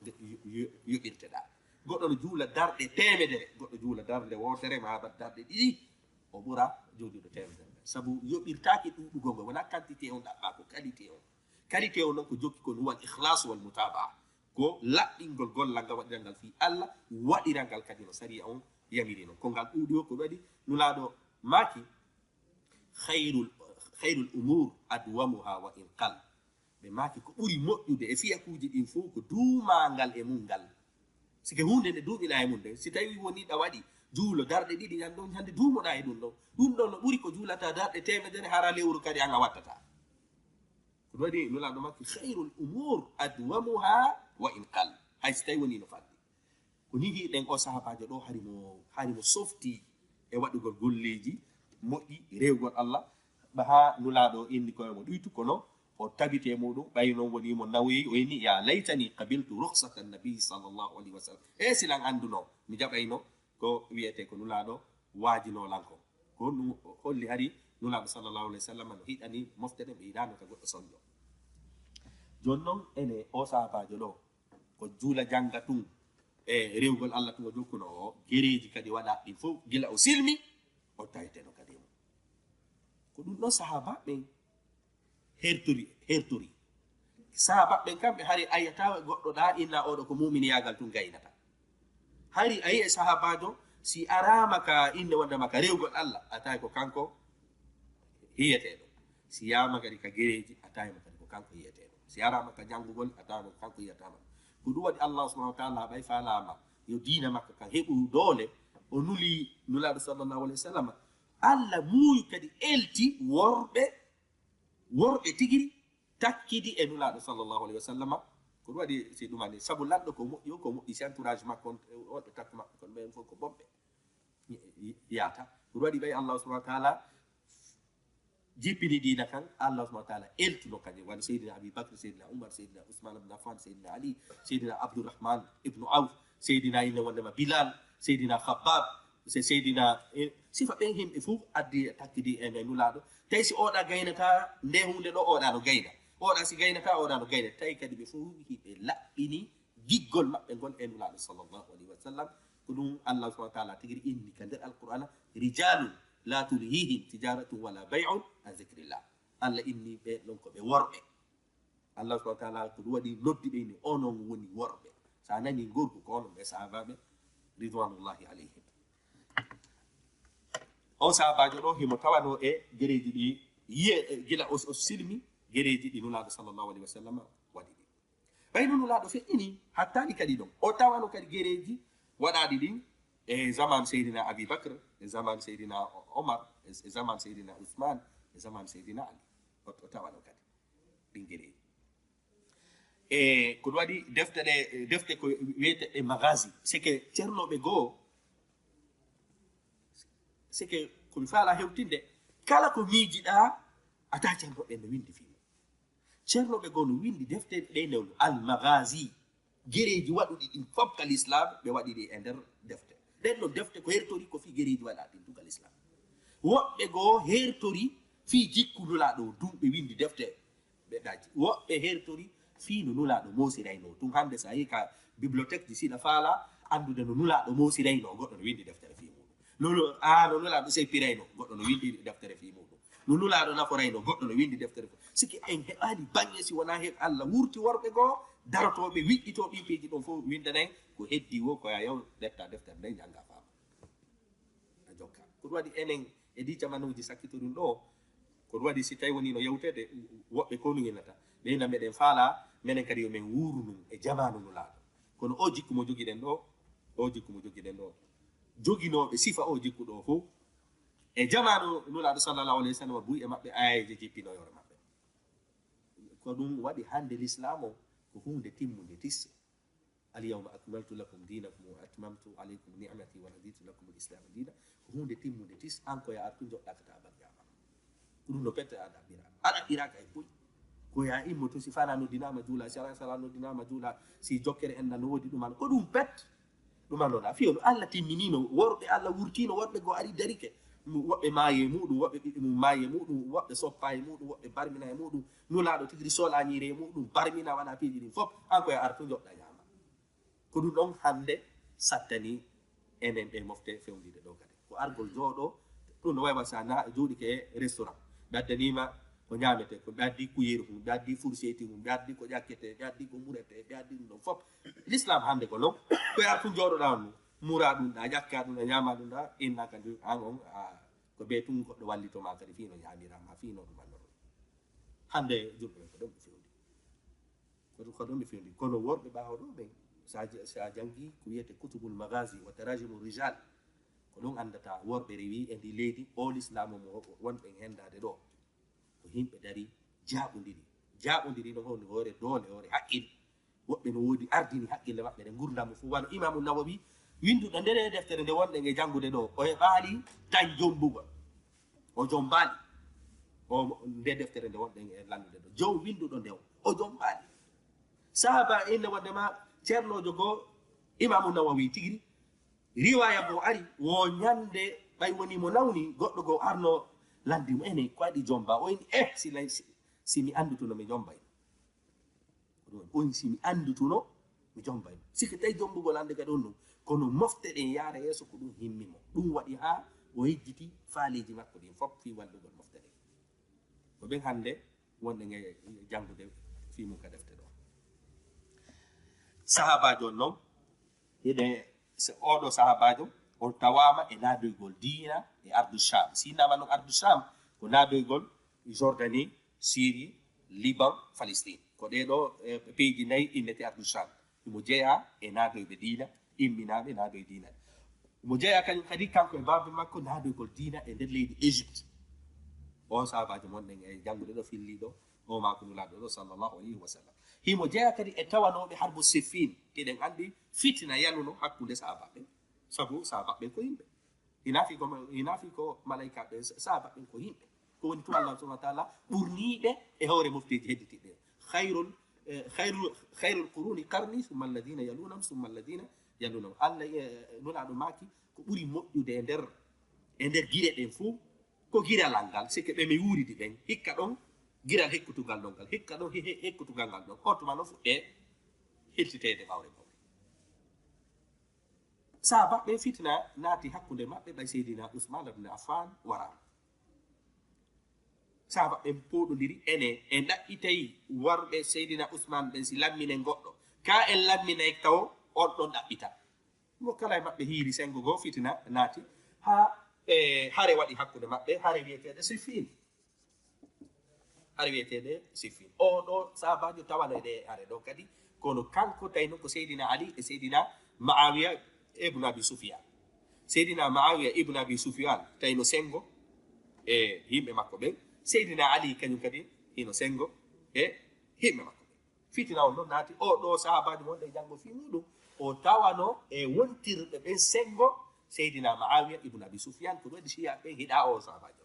nde yo-, yo-, yoɓirteɗaa. Goɗɗo no juula darɗe teemedere, goɗɗo juula darnde wootere ma darɗe ɗiɗi, o ɓura jooɗiiɗo teemedere. Sabu yoɓirtaaki ɗuuɗugol ngol, wonaa quantité on ɗaɓɓaa, ko qualité on. Qualité on non ko jokki kon huwal ikhlaas wal mutaabaa. Ko laɓɓingol gollal ngal, waɗiral ngal fii Allah, waɗiral ngal kadi no sariya on yamiri non. Ko ngal ɗuuɗi o ko waɗi Nulaaɗo maaki, "Khayrul, khayrul umuur adwamuhaa wa in qal." Ɓe maaki ko ɓuri moƴƴude e fiyakuuji ɗin fof ko duumaangal e mun ngal. Sike huunde nde duuminaa e mun nden, si tawii woni ɗa waɗi juulo darɗe ɗiɗi, ñande on ñande duumoɗaa e ɗum ɗon. Ɗum ɗon no ɓuri ko juulata darɗe teemedere hara lewru kadi an a wattataa. Ko ɗum waɗi Nulaaɗo maaki, "Khayrul umuur adwamuhaa wa in qal." Hay si tawii woni no fanɗi. Ko nii hiɗen o sahaabaajo ɗo hari mo, hari mo softi e waɗugol golleeji moƴƴi, rewugol Allah, ɓa haa Nulaaɗo inni koye mo ɗuytu, kono o tabiti e muɗum, ɓay non woni mo nawoyi, o inni, "Ya laytani qabiltu rukhsatan nabi sallallahu alayhi wa sallam." E silan annduno, mi jaɓayno ko wiyetee ko Nulaaɗo waajinoo lan ko. Ko ɗum holli hari Nulaaɗo sallallahu alayhi wa sallam no hiɗani mofte ɗen, ɓe yiɗaano ka goɗɗo sonjo. Jooni non, ene o sahaabaajo ɗo, ko juula jannga tun e rewgol Allah tun o jokkuno o, gereeji kadi waɗa ɗin fof, gila o silmi, o taweteno kadi e mum. Ko ɗum ɗon sahaaba ɓen hertori, hertori. Sahaaba ɓen kamɓe hari a yi'ata goɗɗo ɗa inna oɗo ko muminiyaagal tun gaynata. Hari a yi'e sahaabaajo si araama ka innde wondema ka rewgol Allah, a tawi ko kanko hiyeteeɗo. Si yaama kadi ka gereeji, a tawi mo kadi ko kanko yiyetee ɗum. Si yaraama ka janngugol, a tawi mo ko kanko yiyata ɗum. Ko ɗum waɗi Allah subhanahu wa taala ɓay faalaama yo diina makko kan heɓu doole, o nuli Nulaaɗo sallallahu alayhi wa sallam. Allah muuyu kadi elti worɓe, worɓe tigiri takkidi e Nulaaɗo sallallahu alayhi wa sallam. Ko ɗum waɗi si ɗum ani sabu lanɗo ko moƴƴi o, ko moƴƴi si entourage makko on, on ɓe takku makko kon ɓen fof ko bonɓe. Yaata. Ko ɗum waɗi ɓay Allah subhanahu wa taala jippini diina kan, Allah subhanahu wa taala eltuno kañum, wano Seydina Abi Bakr, Seydina Umar, Seydina Usman ibn Affan, Seydina Ali, Seydina Abdurrahman ibn Auf, Seydina inne wondema Bilal, Seydina Khabbab, se Seydina, eh, sifa ɓen himɓe fof addi takkidi e, e Nulaaɗo. Tawi si oɗa gaynata nde hunde ɗo, oɗa no gayna. Oɗa si gaynata, oɗa no gayna. Tawi kadi ɓe fof hiɓe laɓɓini giggol maɓɓe ngol e Nulaaɗo sallallahu alayhi wa sallam. Ko ɗum Allah subhanahu wa taala tigiri inni ka nder Alqur'ana, rijalun la tulhihim tijaratun wala bay'un an zikrillah. Allah inni ɓe ɗon ko ɓe worɓe. Allah subhanahu wa taala ko ɗum waɗi noddi ɓe inni onon woni worɓe. Sa nani gorko ko onon ɓe sahabaɓe ridwanullahi alayhim. On sahabajo ɗo himo tawano e gereji ɗi yiye, e gila o, o silmi gereji ɗi Nulaaɗo sallallahu alayhi wa sallam waɗi ɗi. Ɓayno Nulaaɗo feƴƴini, hattaali kadi ɗon. O tawano kadi gereeji waɗaaɗi ɗin e zaman Seydina Abi Bakr, e zaman Seydina Omar, e, e zaman Seydina Usman, e zaman Seydina Ali. O, o tawano kadi ɗin gereeji. E ko ɗum waɗi defte ɗe, defte ko wiyete ɗe magazi. C'est que ceernooɓe goo, c'est que ko mi faala hewtinde, kala ko miijiɗaa, a taa ceernooɓe no winndi fii mum. Ceernooɓe goo no winndi defte ɗe newno Al-Maghazi, gereeji waɗuɗi ɗin fof ka Lislaam, ɓe waɗi ɗi e nder defte. Ɗen ɗon defte ko hertori ko fii gereeji waɗaaɗi ɗin tun ka Lislaam. Woɓɓe goo hertori fii jikku Nulaaɗo o, ɗun ɓe winndi defte ɓe ɗaji. Woɓɓe hertori fii no Nulaaɗo moosiraynoo. Tun hannde so a yehii ka bibliothèque ji, si ɗa faala anndude no Nulaaɗo moosiraynoo, goɗɗo no winndi deftere fii muɗum. No, no, a, no Nulaaɗo seppiraynoo, goɗɗo no winndi deftere fii muɗum. No Nulaaɗo naforaynoo, goɗɗo no winndi deftere fii. Sike en heɓaali baŋŋe si wonaa he Allah wurti worɓe goo, darotooɓe, wiɗɗitoo ɗin piiji ɗon fof, winndanay ko heddii woo, ko yaa yaw ƴetta deftere nden, njannga faama. A jokka. Ko ɗum waɗi enen e ɗii jamanuuji sakkitori ɗo, ko ɗum waɗi si tawi wonii no yewteede, woɓɓe ko no yenata. Ɓe ina meɗen faala, menen kadi yo men wuuru nun e jamaanu Nulaaɗo. Kono o jikku mo jogiɗen ɗo, o jikku mo jogiɗen ɗo, joginooɓe sifa o jikku ɗo fof, e jamaanu Nulaaɗo sallallahu alayhi wa sallam, buy e maɓɓe, aayeeje jippinoyoore maɓɓe. Ko ɗum waɗi hannde Lislaam o ko huunde timmunde tis. Al yawma akmaltu lakum dinakum wa atmamtu alaykum ni'mati wa raditu lakum al islama dina. Ko huunde timmunde tis, an ko yaa artu joɗɗa ka taa bannge ama. Ko ɗum no pette a ɗaɓɓira. A ɗaɓɓiraaka e boy. Ko yaa immoto si fana noddinaama juula, si alaa sala noddinaama juula, si jokkere enɗan no woodi ɗum an. Ko ɗum pet. Ɗum an noon a fiyo no Allah timminino worɓe, Allah wurtino worɓe goo ari darike. Mu-, woɓɓe maayi e muɗum, woɓɓe ɓiɓɓe mum maayi e muɗum, woɓɓe soppa e muɗum, woɓɓe barmina e muɗum. Nulaaɗo tigiri sola ñiire e muɗum, barmina waɗa piiji ɗin fof. An ko yaa artu joɗɗa ñaama. Ko ɗum ɗon hannde sattani enen ɗe mofte fewndiiɗe ɗo kadi. Ko argol jooɗo, ɗum no wayi wa sa na-, jooɗike e restaurant. Ɓe addaniima ko ñaametee, ko ɓe addi kuyeeru mum, ɓe addi fourchette mum, ɓe addi ko ƴakketee, ɓe addi ko muretee, ɓe addi ɗum ɗon fof. L'islam hannde ko non, ko yaa tun jooɗoɗaa on, mura ɗum ɗa, ƴakka ɗum ɗa, ñaama ɗum ɗa, inna kadi an on, a, ko ɓe tun goɗɗo wallito ma kadi fii no ñaamira ma, fii no ɗum annoro. Hannde julɓe ɓen ko ɗon ɓe fewndi. Ko ɗum, ko ɗum ɓe fewndi. Kono worɓe ɓaawo ɗo ɓen, sa j-, sa janngi ko wiyete Kutubul Magazi wa Tarajimu Rijal, ko ɗum anndata worɓe rewi e ndi leydi, o lislaamu mo wonɓen henndaade ɗo. Ko yimɓe dari jaaɓondiri. Jaaɓondiri no woni hoore doole, hoore haqqille. Woɓɓe no woodi ardini haqqille maɓɓe ɗe ngurndan mo fof. Wano Imaamu Nawawi, winnduɗo ndee deftere nde wonɗen e janngude ɗo, o heɓaali tañ jommbugol. O jommbaali. O, nde deftere nde wonɗen e lanndude ɗo. Joom winnduɗo nde o, o jommbaali. Sahaaba inne wonde ma ceernoojo goo, Imaamu Nawawi tigiri, riwaaya goo ari, wo ñannde ɓay woni mo nawni, goɗɗo goo arno lanndi mo, ene ko waɗi jommba? O inni, eh, si lay, si, si mi anndutuno mi jommbay. Ko ɗum, o inni, si mi anndutuno mi jommbay. Sike tawi jommbugol hannde kadi on ɗum. Kono mofte ɗen yaara yeeso ko ɗum himmi mo. Ɗum waɗi haa o yejjiti faaleeji makko ɗin fof fii wallugol mofte ɗen. Ko ɓen hannde wonɗen e janngude fii mum ka defte ɗo. Sahaabaajo on non, hiɗe, so oɗo sahaabaajo, on tawaama e naadoygol diina e ardu Sham. Si innama non ardu Sham, ko naadoygol Jordanie, Syrie, Liban, Palestine. Ko ɗee ɗoo, eh, peeji nayi innete Ardu Sham. Himo jeyaa e naadoyɓe diina, imminaaɓe naadoy diina. Himo jeyaa kañum kadi, kanko e baaba makko, naadoygol diina e nder leydi Égypte. O sahaabaajo mon ɗen e janngude ɗo filliiɗo, o maako Nulaaɗo ɗo, sallallahu alayhi wa sallam. Himo jeyaa kadi e tawanooɓe harbu Siffin. Hiɗen anndi fitina yanuno hakkunde sahaabaaɓe ɓen. Sabu sahaabaaɓe ɓen ko yimɓe. Hinaa fii ko ma-, hinaa fii ko malaykaaɓe, sa-, sahaabaaɓe ɓen ko yimɓe. Ko woni tun Allah subhanahu wa taala ɓurniiɓe e hoore mofteeji hedditiiɗe. Khayrul, eh, khayru-, khayrul quruni qarni, summa alladhina yalunahum, summa alladhina yalunahum. Allah, eh, Nulaaɗo maaki, ko ɓuri moƴƴude e nder, e nder gire ɗen fow, ko giralal ngal, sike ɓe mi wuuridi ɓen, hikka ɗon giral hekkutugal ɗon ngal, hikka ɗon he-, he-, hekkutugal ngal ɗon. On tuma no fuɗɗee hirtiteede ɓawre ɓawre. Sahaabaaɓe ɓen, fitina naati hakkunde maɓɓe, ɓay Seydina Usmaan ibn Affaan waraama. Sahaabaaɓe ɓen pooɗondiri, ene, en ɗaɓɓitay warɓe Seydina Usmaan ɓen si lamminen goɗɗo. Ka en lamminay tawo, on ɗon ɗaɓɓita. Mo kala e maɓɓe hiiri senngo goo, fitina naati, haa, e, hare waɗi hakkunde maɓɓe, hare wiyeteeɗe Siffin. Hare wiyeteeɗe Siffin. Oo ɗoo sahaabaajo tawano e ɗee hare ɗoo kadi, kono kanko tawi noon ko Seydina Ali e Seydina Ma'awiya ibn Abi Sufyan. Seydina Ma'awiya ibn Abi Sufyan tawi no senngo e yimɓe makko ɓen. Seydina Ali kañum kadi hino senngo e yimɓe makko ɓen. Fitina on noon naati, oo ɗoo sahaabaajo wonɗo e janngo fii muuɗum, o tawano e wontirɓe ɓen senngo Seydina Ma'awiya ibn Abi Sufyan, ko ɗum waɗi Shiya ɓen hiɗaa oo sahaabaajo.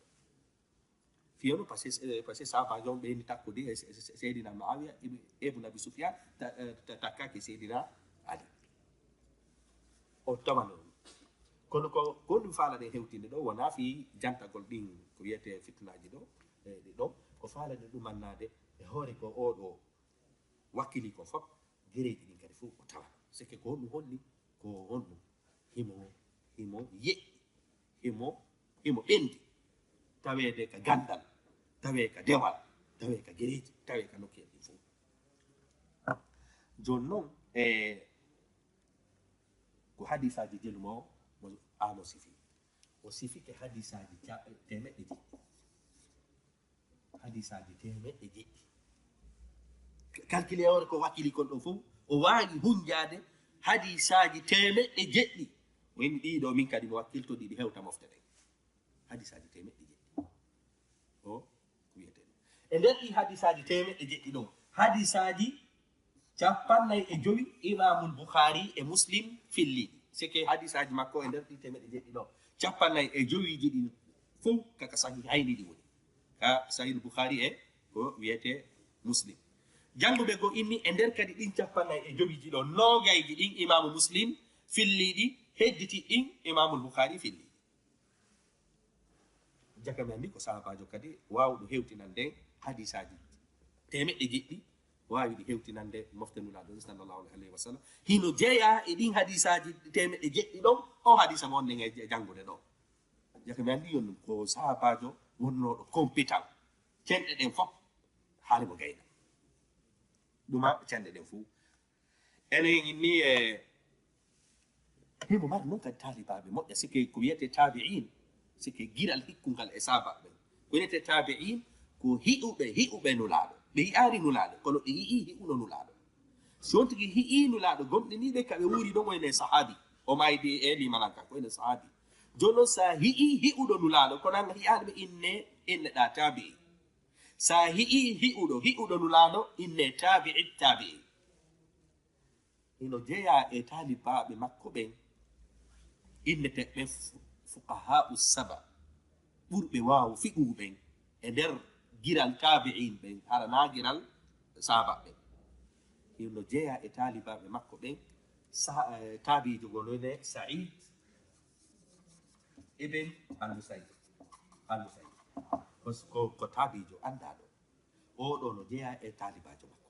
Fii on, parce que, eh, parce que sahaabaajo on ɓeyni takkude e Se-, Se-, Seydina Ma'awiya ibn, ibn Abi Sufyan, ta-, eh, ta-, takkaaki Seydina Ali. O tawano ɗum. Kono ko, ko ɗum faalaɗen hewtinde ɗoo, wonaa fii jantagol ɗin ko wiyetee fitinaaji ɗoo, eh, ɗi ɗoo, ko faalaɗen ɗumannaade e hoore ko oo ɗoo wakkili ko fof, gereeji ɗin kadi fof o tawano. Seke ko honɗum holli? Ko honɗum? Himo, himo yeƴƴi, himo, himo ɓendi. Taweede ka ganndal, tawee ka dewal, tawee ka gereeji, tawee ka nokkeeli ɗin fof. Jooni non, e ko hadisaaji jelu mo, mo, a mo sifi. O sifike hadisaaji ca-, teemeɗɗe jeɗɗi. Hadisaaji teemeɗɗe jeɗɗi. Calcule hoore ko wakkili kon ɗon fof, o waawi hunjaade hadisaaji teemeɗɗe jeɗɗi. O inni ɗii ɗoo, min kadi mi wakkilto ɗi, ɗi hewta mofte ɗen. Hadisaaji teemeɗɗe jeɗɗi. O ko wiyetee ɗum. E nder ɗii hadisaaji teemeɗɗe jeɗɗi ɗon, hadisaaji cappannayi e jowi Imaamul Bukhaari e Muslim filli ɗi. Seke hadisaaji makko e nder ɗii teemeɗɗe jeɗɗi ɗoo, cappannayi e jowiiji ɗin fof ka, ka Sahihayni ɗi woni. Ka Sahihul Bukhaari e ko wiyetee Muslim. Jannguɓe goo inni e nder kadi ɗin cappannayi e jowiiji ɗoo, noogayji ɗin Imaamu Muslim filli ɗi, hedditi ɗin Imaamul Bukhaari filli ɗi. Jaka mi anndi ko sahaabaajo kadi waawɗo hewtinande hadisaaji teemeɗɗe jeɗɗi, waawi ɗi hewtinande mofte Nulaaɗo sallallahu alayhi wa sallam. Hino jeyaa e ɗin hadisaaji teemeɗɗe jeɗɗi ɗon, o hadisa mo wonɗen e janngude ɗoo. Jaka mi anndi yon ko sahaabaajo wonnooɗo compétent, cenɗe ɗen fof, haali mo gayna. Ɗuma cenɗe ɗen fof. Enen inni e himo mari noon kadi taalibaaɓe moƴƴa, sike ko wiyetee taabi'iin, sike giral hikkungal e sahaabaaɓe ɓen. Ko wiyetee taabi'iin, ko hi'uɓe, hi'uɓe Nulaaɗo. Ɓe hi'aali Nulaaɗo, kono ɓe hi'ii hi'uno Nulaaɗo. Si on tigi hi'ii Nulaaɗo, gomɗinii ɓe ka ɓe wuuri ɗon, ko ene sahaabi. O maaydi e limananka, ko ene sahaabi. Jooni non, si a hi'ii hi'uɗo Nulaaɗo, kono an hi'aali ɓe, inne, inneɗaa taabi'i. Si a hi'ii hi'uɗo, hi'uɗo Nulaaɗo, inne taabi'i taabi'i. Hino jeyaa e taalibaaɓe makko ɓen, inneteeɓe fu-, fuqahaa'u saba, ɓurɓe waaw fiqhu ɓen e nder giral taabi'iin ɓen, hara naa giral sahaaba ɓen. Hino jeyaa e taalibaaɓe makko ɓen, sa-, eh, taabiijo goo no wi'etee Sa'id ibn al-Musayyib. Al-Musayyib. Ko, ko, ko taabiijo anndaaɗo. Oo ɗoo no jeyaa e taalibaajo makko.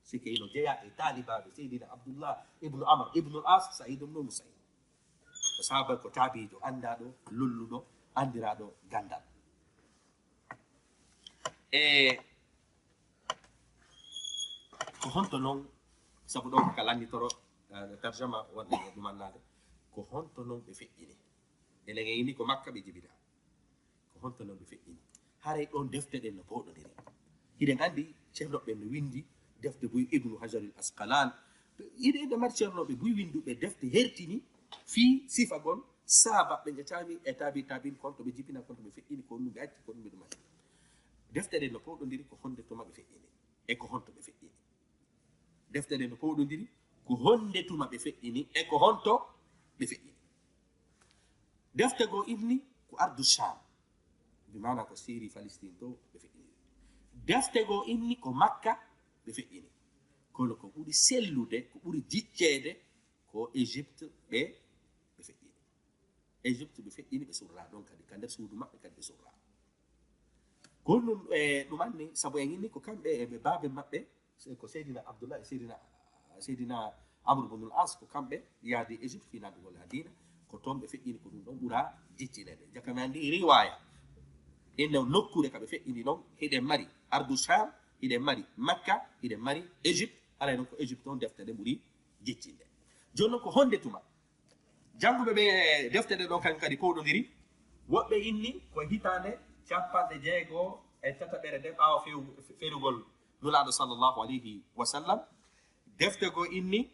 Sike hino jeyaa e taalibaaɓe Seydina Abdullah ibnu Amr ibnu al-As, Sa'id ibnu Musayyib. Ko sahaaba, ko taabiijo anndaaɗo, lolluɗo, anndiraaɗo ganndal. E ko honto non, sabu ɗon ka lannitoro, eh, tarjama wonde e ɗumannaade, ko honto non ɓe feƴƴini? Enen en ini ko Makka ɓe jibinaa. Ko honto non ɓe feƴƴini? Haray ɗon defte ɗen no pooɗondiri. Hiɗen anndi ceernooɓe ɓen no winndi defte buy, Ibnu Hajaril Asqalaan. Hiɗen, hiɗen mari ceernooɓe buy winnduɓe defte hertini fii sifagol sahaabaaɓe ɓen e taabi-, e taabi-, taabiin, ko honto ɓe jibina, ko honto ɓe feƴƴini, ko honɗum ɓe acci, ko honɗum ɓe ɗumani. Defte ɗen no pooɗondiri ko honde tuma ɓe feƴƴini e ko honto ɓe feƴƴini. Defte ɗen no pooɗondiri ko honde tuma ɓe feƴƴini e ko honto ɓe feƴƴini. Defte goo inni ko Ardu Sham, bi maana ko Syrie, Palestine to ɓe feƴƴini. Defte goo inni ko Makka ɓe feƴƴini. Kono ko ɓuri sellude, ko ɓuri jicceede ko Égypte ɓe, ɓe feƴƴini. Égypte ɓe feƴƴini, ɓe surraa ɗon kadi, ka nder suudu maɓɓe kadi ɓe surraa. Ko ɗum, e, ɗum anni, sabu en inni ko kamɓe e ɓe baaben maɓɓe, se-, ko Seydina Abdullah e Seydina, Seydina Amr ibn al-As, ko kamɓe yaadi Égypte fii naatugol ha diina, ko toon ɓe feƴƴini, ko ɗum ɗon ɓura jiccineede. Jaka mi anndi riwaaya, inne nokkuure ka ɓe feƴƴini ɗon, hiɗen mari Ardu Sham, hiɗen mari Makka, hiɗen mari Égypte, haray non ko Égypte on defte ɗen ɓuri jiccinde. Jooni non ko honde tuma? Jannguɓe ɓe defte ɗen ɗon kañum kadi pooɗondiri. Woɓɓe inni ko hitaande capanɗe jeego e tataɓere nden ɓaawo few-, ferugol Nulaaɗo sallallahu alayhi wa sallam. Defte goo inni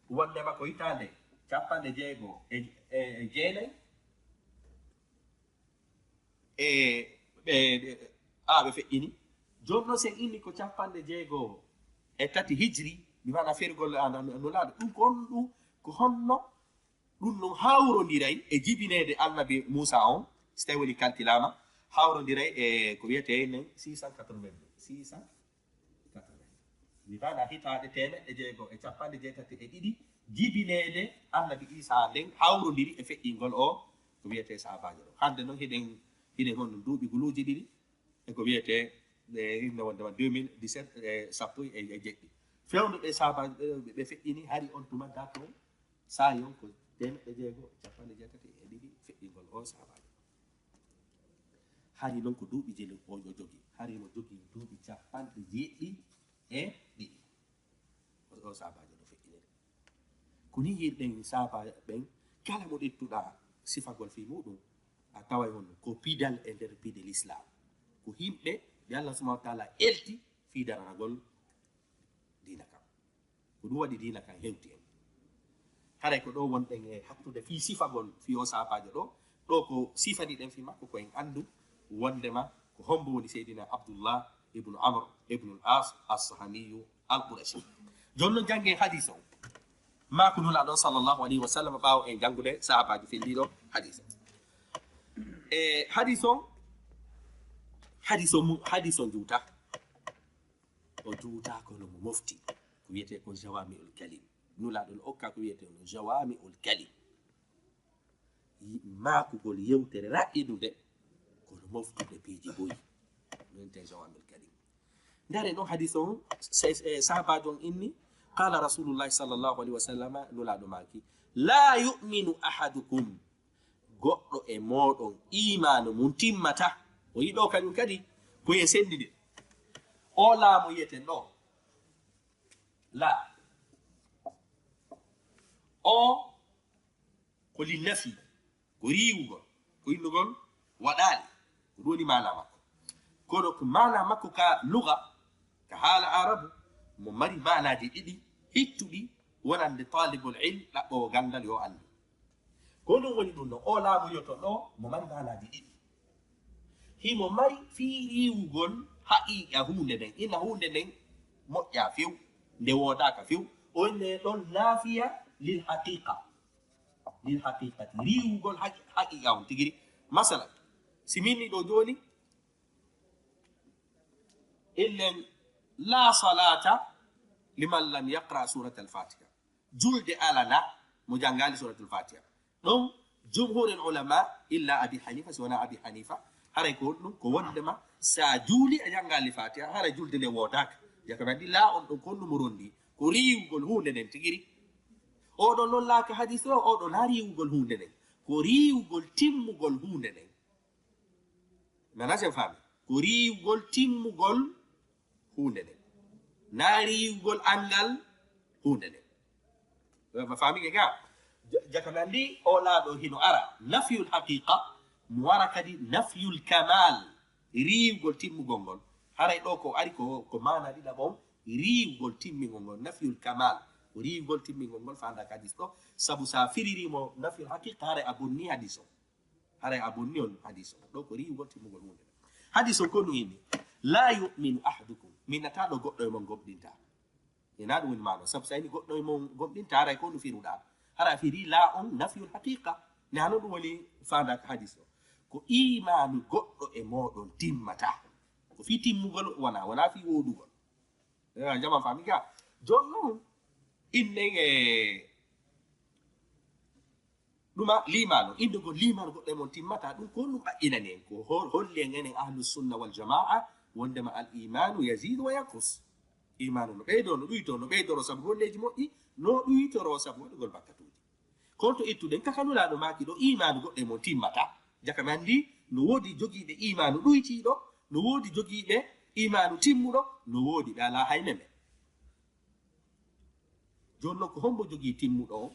wondema ko hitaande capanɗe jeego e, e, e jeenay. E ɓe, ɓe, a, ɓe feƴƴini. Jooni non, si en inni ko capanɗe jeego e tati hijri, bi maana ferugol a, a, Nulaaɗo. Ɗum ko on, ɗum ko honno ɗum ɗum hawrondiray e jibineede Annabi Muusa on, si tawi woni kalkilaama, hawrondiray e ko wiyetee nen six cent quatre-vingt-deux, six cent quatre-vingt-deux. Mi faala hitaande teemeɗɗe jeego e capanɗe jeetati e ɗiɗi, jibineede Annabi Iisaa nden hawrondiri e feƴƴingol o ko wiyetee sahaabaajo ɗo. Hannde non hiɗen, hiɗen honno duuɓi guluuji ɗiɗi e ko wiyetee, e, inne wondema deux mille dix-sept, e, sappo e, e jeɗɗi. Fewndo ɓe sahaabaajo ɓe, ɓe feƴƴini, hari on tuma date on, saa'i on ko teemeɗɗe jeego e capanɗe jeetati e ɗiɗi feƴƴingol o sahaabaajo. Hari non ko duuɓi jeli o, o jogi. Hari mo jogi duuɓi capanɗe jeeɗiɗi e ɗiɗi. O, o sahaabaajo no feƴƴiniri. Ko ni yi'irɗen sahaaba ɓen, kala mo ƴettuɗaa sifagol fii muɗum, a taway honno ko pidal e nder pide Lislaam. Ko yimɓe ɓe Allah subhanahu wa taala elti fii daranagol diina kan. Ko ɗum waɗi diina kan hewti en. Haray ko ɗo wonɗen e hattude fii sifagol fii o sahaabaajo ɗo. Ɗo ko sifaniɗen fii makko ko en anndu wondema ko hombo woni Seydina Abdullah ibnu Amr ibnu al-As as-Sahamiyu al-Qurashi. Jooni non janngen hadiis on. Maaku Nulaaɗo sallallahu alayhi wa sallam ɓaawo en janngude sahaabaajo felliiɗo hadiis on. E hadiis on, hadiis on mu-, hadiis on juuta. O juuta kono mo mofti. Ko wiyetee ko Jawami'ul Kalim. Nulaaɗo no okka ko wiyetee no Jawami'ul Kalim. Yi-, maakugol yewtere raɓɓiɗunde, kono moftude piiji buy. Wiyetee Jawami'ul Kalim. Ndare ɗon hadiis on, se-, se-, sahaabaajo on inni, qala Rasulullahi sallallahu alayhi wa sallam, Nulaaɗo maaki, "La yu'minu ahadukum," goɗɗo e mooɗon iimaanu mum timmataa. O yiɗo kañum kadi, ko e senndinde. O laamu yiyeten ɗo. La. O ko linnafi, ko riiwugol, ko innugol waɗaali. Ko ɗum woni maana makko. Kono ko maana makko ka luga, ka haala Arabu, mo mari maanaaji ɗiɗi hittuɗi, wonande taalibul ilm, ɗaɓɓoowo ganndal yo anndu. Ko ɗum woni ɗum no o laamu yoto ɗo, mo mari maanaaji ɗiɗi. Himo mari fii riiwugol haqiiqa huunde nden, ina huunde nden moƴƴa few, nde woodaaka few. O inne ɗon naafiya lil haqiiqa. Lil haqiiqati, riiwugol haqi-, haqiiqa on tigi ri. Masalan, si min ni ɗo jooni, illen, "La salata liman lam yaqra surat al-Fatiha." Julde alana mo janngaali Suratul Fatiha. Ɗon jumhurul ulama, illa Abi Hanifa, si wonaa Abi Hanifa, haray ko honɗum? Ko wondema sa juuli a janngaali Fatiha, haray julde nde woodaaka. Jaka ɓe anndi laa on ɗon ko honɗum mo rondi? Ko riiwugol huunde nden tigi ri. Oɗon non laaka hadis o, oɗon na riiwugol huunde nden. Ko riiwugol timmugol huunde nden. Nana sen faami? Ko riiwugol timmugol huunde nden. Naa riiwugol anngal huunde nden. Ma faami ke ga? Ja-, jaka ɓe anndi o laaɗo hino ara nafyul haqiqa, mo wara kadi nafyul kamal. Riiwgol timmugol ngol. Haray ɗo ko ari ko, ko maana ɗiɗaɓo on, riiwgol timmingol ngol, nafyul kamal. Ko riiwgol timmingol ngol faandaaka hadis ɗo, sabu sa firirimo nafyul haqiqa, haray a bonni hadis on. Haray a bonni on hadis on. Ɗo ko riiwgol timmugol huunde. Hadis on ko no inni, "La yu'minu ahadukum." Minata ɗo goɗɗo e mon gomɗinta. Ina ɗum woni maano. Sabu sa ini goɗɗo e mon gomɗinta, haray ko no firuɗa. Hara firi la on nafyul haqiqa. Ne hano ɗum woni faandaaka hadis o. Ko imaanu goɗɗo e mooɗon timmata. Ko fii timmugol wona, wona fii woodugol. Eh, jama fami ga. Jon non, innen e ɗuma liimaanu, indegol liimaanu goɗɗo e mon timmata, ɗum ko ɗum ɓaɗɗinani en. Ko hol-, holli en enen ahlu sunna wal jamaa, wondema al imaanu yazidu wa yanqus. Imaanu no ɓeydo, no ɗuyto, no ɓeydoro sabu golleeji moƴƴi, no ɗuytoro sabu waɗugol bakkatuuji. Kono to ittuɗen kaka Nulaaɗo maaki ɗo, imaanu goɗɗo e mon timmata. Jaka mi anndi, no woodi jogiiɓe imaanu ɗuytiiɗo, no woodi jogiiɓe imaanu timmuɗo, no woodi ɓe alaa hay meme. Jooni non, ko hombo jogii timmuɗo on?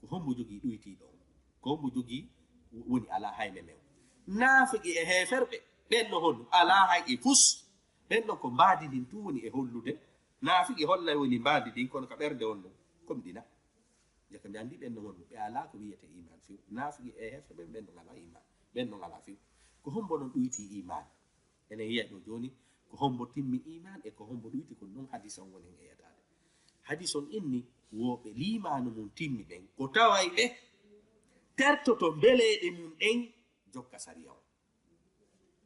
Ko hombo jogii ɗuytiiɗo on? Ko hombo jogii woni alaa hay meme on? Naafiqi e heeferɓe, ɓen no honno? Alaa hay e fus. Ɓen ɗon ko mbaadi ndin tun woni e hollude. Naafiqi hollay woni mbaadi ndin, kono ka ɓernde on non, ko mi ɗina. Jaka mi anndi ɓen no honno? Ɓe alaa ko wiyetee iman few. Naafiqi e heeferɓe, ɓen ɗon alaa iman. Ɓen ɗon alaa few. Ko hombo non ɗuytii iman? Enen yiya ɗo jooni, ko hombo timmi iman e ko hombo ɗuyti, ko non hadis on woni e yataade. Hadis on inni, wo ɓe liimaanu mum timmi ɓen, ko taway ɓe tertoto mbeleeɗe mum ɗen jokka sariya on.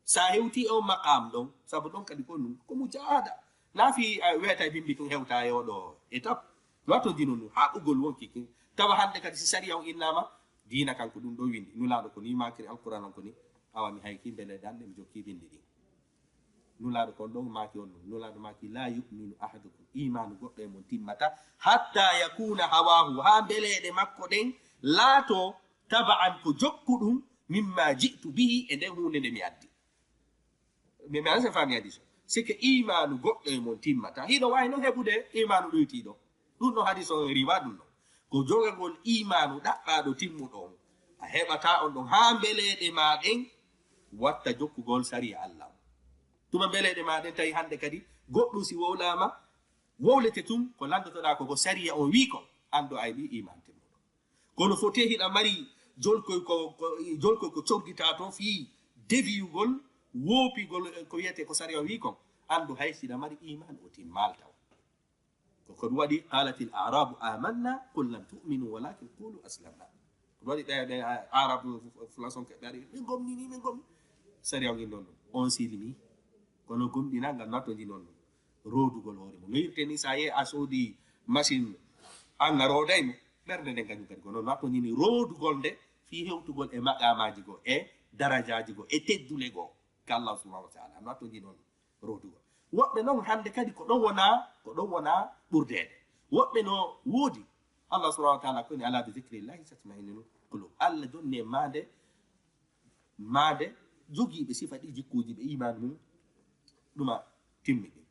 Sa hewti on maqam ɗon, sabu ɗon kadi ko ɗum, ko mujahada. Na fi, a, weta e bimbi tun hewta e oɗo étape. Wato dino nu, haɓugol wonki kin. Tawa hande kadi si sariya on innama, diina kan ko ɗum ɗo windi. Nulaaɗo ko ni makiri, Alquran on ko ni. Awa mi hayki mbele dan, mi jokki bindi ɗin. Nulaaɗo kon ɗon maaki on ɗum. Nulaaɗo maaki, "La yu'minu ahadukum." Imaanu goɗɗo e mon timmata. "Hatta yakuna hawahu." Haa mbeleeɗe makko ɗen laato taba'an ko jokku ɗum, "mimma ji'tu bihi", e nden huunde nde mi addi. Mi, mi ansa faami hadis o. C'est que imaanu goɗɗo e mon timmata. Hiɗo waawi non heɓude imaanu ɗuytiiɗo. Ɗum no hadis o riwa ɗum non. Ko jogagol imaanu ɗaɓɓaaɗo timmuɗo on. A heɓata on ɗon haa mbeleeɗe ma ɗen watta jokkugol sariya Allah on. Tuma mbeleeɗe ma ɗen tawi hande kadi goɗɗum si wowlaama, wowlete tun ko lanndotoɗaa ko, ko sariya on wii kon, anndo ay ɗi iman timmuɗo. Kono foti hiɗa mari jolkoy ko, ko, jolkoy ko coggitaa to fii deviyugol, woopigol, eh, ko wiyetee ko sariya wii kon. Anndu hay siɗa mari iman o timmaali taw. Ko ko ɗum waɗi, "Qalatil a'rabu amanna, qul lam tu'minu walakin qulu aslamna." Ko ɗum waɗi ɓe, ɓe, a, Arabu, fu-, fulasonke ɓe ari, "Min gomnini, min gomni." Sariya wii non non. On silmi. Kono gomɗina ngal natto ndi non non. Roodugol hoore mum. No yirte ni, sa yehi a soodi machine, an a rooday mo. Ɓernde nden kañum kadi ko non. Wato ñini roodugol nde fii hewtugol e maqaamaaji goo, e darajaaji goo, e teddule goo ka Allah subhanahu wa ta'ala. Wato ñini non roodugol. Woɓɓe non hande kadi ko ɗon wona, ko ɗon wona ɓurdeede. Woɓɓe no woodi. Allah subhanahu wa ta'ala ko ni, "Ala bi zikrillahi tatma'innul qulub." Allah jonni e maande maande jogiiɓe sifa ɗi, jikkuuji ɓe, iman mum ɗuma timmi ɗin.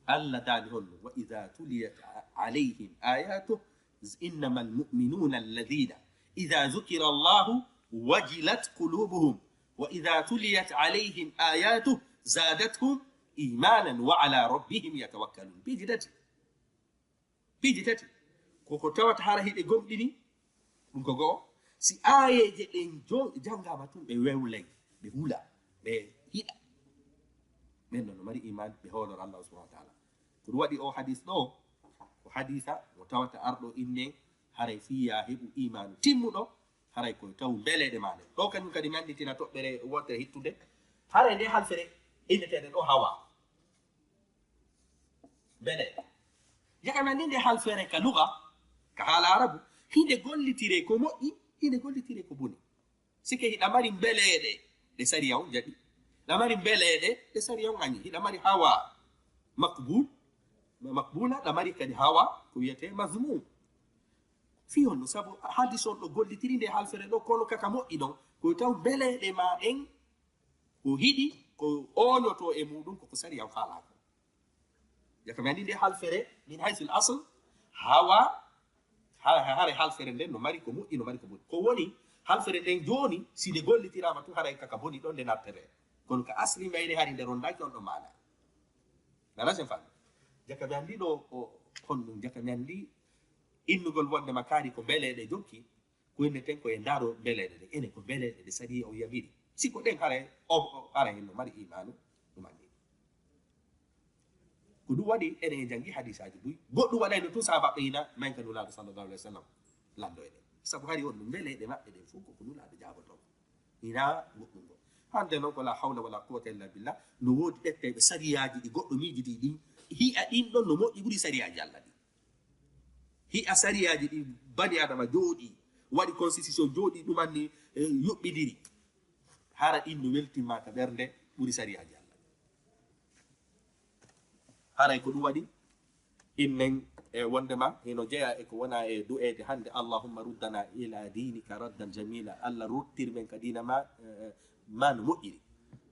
Allah daali honno? "Wa idha tuliyat a-, alayhim ayatuhu, innama almu'minuna alladhina idha dhukira Allahu wajilat qulubuhum, wa idha tuliyat alayhim ayatuhu zadathum imanan wa ala rabbihim yatawakkalun." Piiji tati. Piiji tati. Ko ko tawata hara hiɓe gomɗini, ɗum ko go'o. Si aayeeje ɗen jo-, janngaama tun, ɓe wewlay, ɓe hula, ɓe hiɗa. Ɓen non no mari iman, ɓe hoolora Allah subhanahu wa ta'ala. Ko ɗum waɗi o hadis ɗo, ko hadisa mo tawata arɗo inne, haray fii yaa heɓu imaanu timmuɗo, haray ko taw mbeleeɗe ma ɗen. Ɗo kañum kadi mi annditina toɓɓere wontere hittude. Haray nde halfere inneteeɗe ɗo hawa. Mbele. Jaka mi anndi nde halfere ka luga, ka haala Arabu, hinde gollitiree ko moƴƴi, hinde gollitiree ko boni. Sike hiɗa mari mbeleeɗe ɗe sariya on jaɓi. Hiɗa mari mbeleeɗe ɗe sariya on añi. Hiɗa mari hawa makbul, makbula, ɗa mari kadi hawa ko wiyetee mazmum. Fii honno? Sabu hadis on ɗo gollitiri nde halfere ɗo, kono kaka moƴƴi ɗon, ko taw mbeleeɗe ma ɗen ko hiɗi, ko ooñotoo e muɗum, ko ko sariya on faalaa ko. Jaka mi anndi nde halfere, min haysul asl, hawa, ha-, ha-, hare halfere nden no mari ko moƴƴi, no mari ko boni. Ko woni, halfere nden jooni, si nde gollitiraama tun, haray kaka boni ɗon nde nattere. Kono ka asli mayre hari nde rondaaki on ɗo maana. Na rasen fan. Jaka mi anndi ɗo o honɗum, jaka mi anndi innugol wonde ma kaari ko mbeleeɗe jokki, ko inneten ko e ndaaro mbeleeɗe ɗe. Ene ko mbeleeɗe ɗe sariya o yamiri. Si ko ɗen haray, o, o, haray no mari imaanu, ɗum anndi. Ko ɗum waɗi enen en janngi hadiisaaji buy. Goɗɗum waɗayno tun sababu ɓe ina manka Nulaaɗo sallallahu alaihi wasallam lanndo e ɗen. Sabu hari on no mbeleeɗe maɓɓe ɗen fof ko ko Nulaaɗo jaabotoo. Ina goɗɗum ɗo. Hannde noon ko la hawla wala quwwata illa billah. No woodi ƴetteyɓe sariyaaji ɗi goɗɗo miijidi ɗin. Hi'a ɗin ɗon no moƴƴi ɓuri sariyaaji Allah ɗin. Hi'a sariyaaji ɗi bani Adama jooɗi, waɗi constitution jooɗi, ɗum anni, eh, yuɓɓidiri. Hara ɗin no weltinma ka ɓernde ɓuri sariyaaji Allah. Haray ko ɗum waɗi innen e wondema hino jeya e ko wona e du'eede hannde, "Allahumma ruddana ila dinika raddan jamila." Allah ruttir men ka diina ma, eh, ma no moƴƴiri.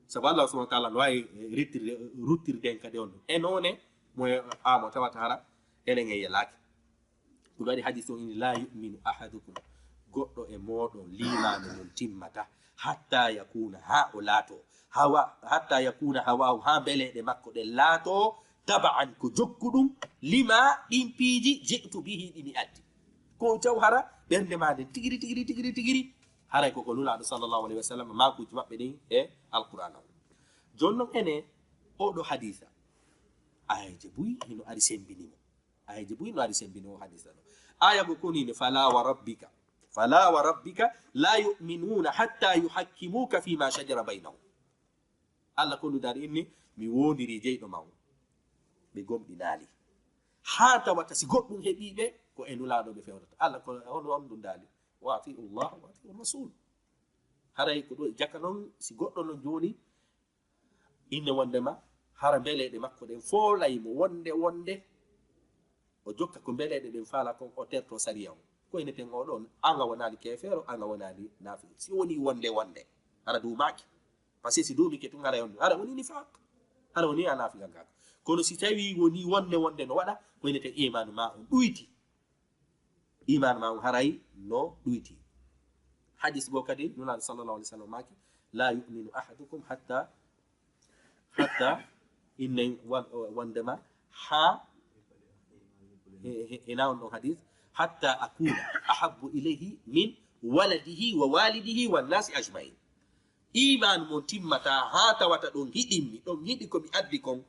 Sabu Allah subhanahu wa ta'ala no waawi, eh, rittirde, ruttirde en kadi on ɗum. E noone mo e amo tawata hara enen en yelaaki. Ɗum waɗi hadis on ini, "La yu'minu ahadukum." Goɗɗo e mooɗon liimaano mum timmata hatta yakuna, haa o laato. Hawa, hatta yakuna hawahu, haa mbeleeɗe makko ɗen laato taba'an ko jokkuɗum, lima ɗin piiji ji'tu bihi ɗi mi addi. Ko taw hara ɓernde ma nden tigiri, tigiri, tigiri, tigiri. Haray ko ko Nulaaɗo sallallahu alaihi wasallam maakuuji maɓɓe ɗin e Alqur'aana on. Jooni non ene oɗo hadisa. Ayaje buy hino ari sembini mo. Ayaje buy no ari sembini o hadisa ɗo. Aya go koni ne, "Fala wa rabbika. Fala wa rabbika la yu'minuna hatta yuhakkimuka fima shajara bainahum." Allah ko ndu dari inni, "Mi wondiri jeyɗo ma on." Ɓe gomɗinaali. Haa tawata si goɗɗum heɓi ɓe, ko e Nulaaɗo ɓe fewtata. Allah ko on, on ɗum daali. "Wa atiu Allah, wa atiu Rasul." Haray ko ɗo jaka non, si goɗɗo non jooni, inne wondema, hara mbeleeɗe makko ɗen foolay mo wonde, wonde, o jokka ko mbeleeɗe ɗen faala kon, o terto sariya on. Ko ineten o ɗon, anga wonaali keefeero, anga wonaali naafiq. Si woni wonde, wonde, hara duumaaki. Parce que si duumike tun, hara on, hara woni nifaq. Hara woni a naafiq anga ko. Kono si tawi woni wonde, wonde no waɗa, ko ineten imaanu ma on ɗuyti. Iman ma on haray no ɗuyti. Hadis goo kadi, Nulaaɗo sallallahu alaihi wasallam maaki, "La yu'minu ahadukum hatta, hatta," innen wan-, wondema haa, he, he, hena on ɗon hadis, "Hatta akuna ahabbu ilayhi min waladihi wa walidihi wan nasi ajma'in." Iman mon timmata haa tawata ɗon hiɗimmi, ɗon yiɗi ko mi addi kon,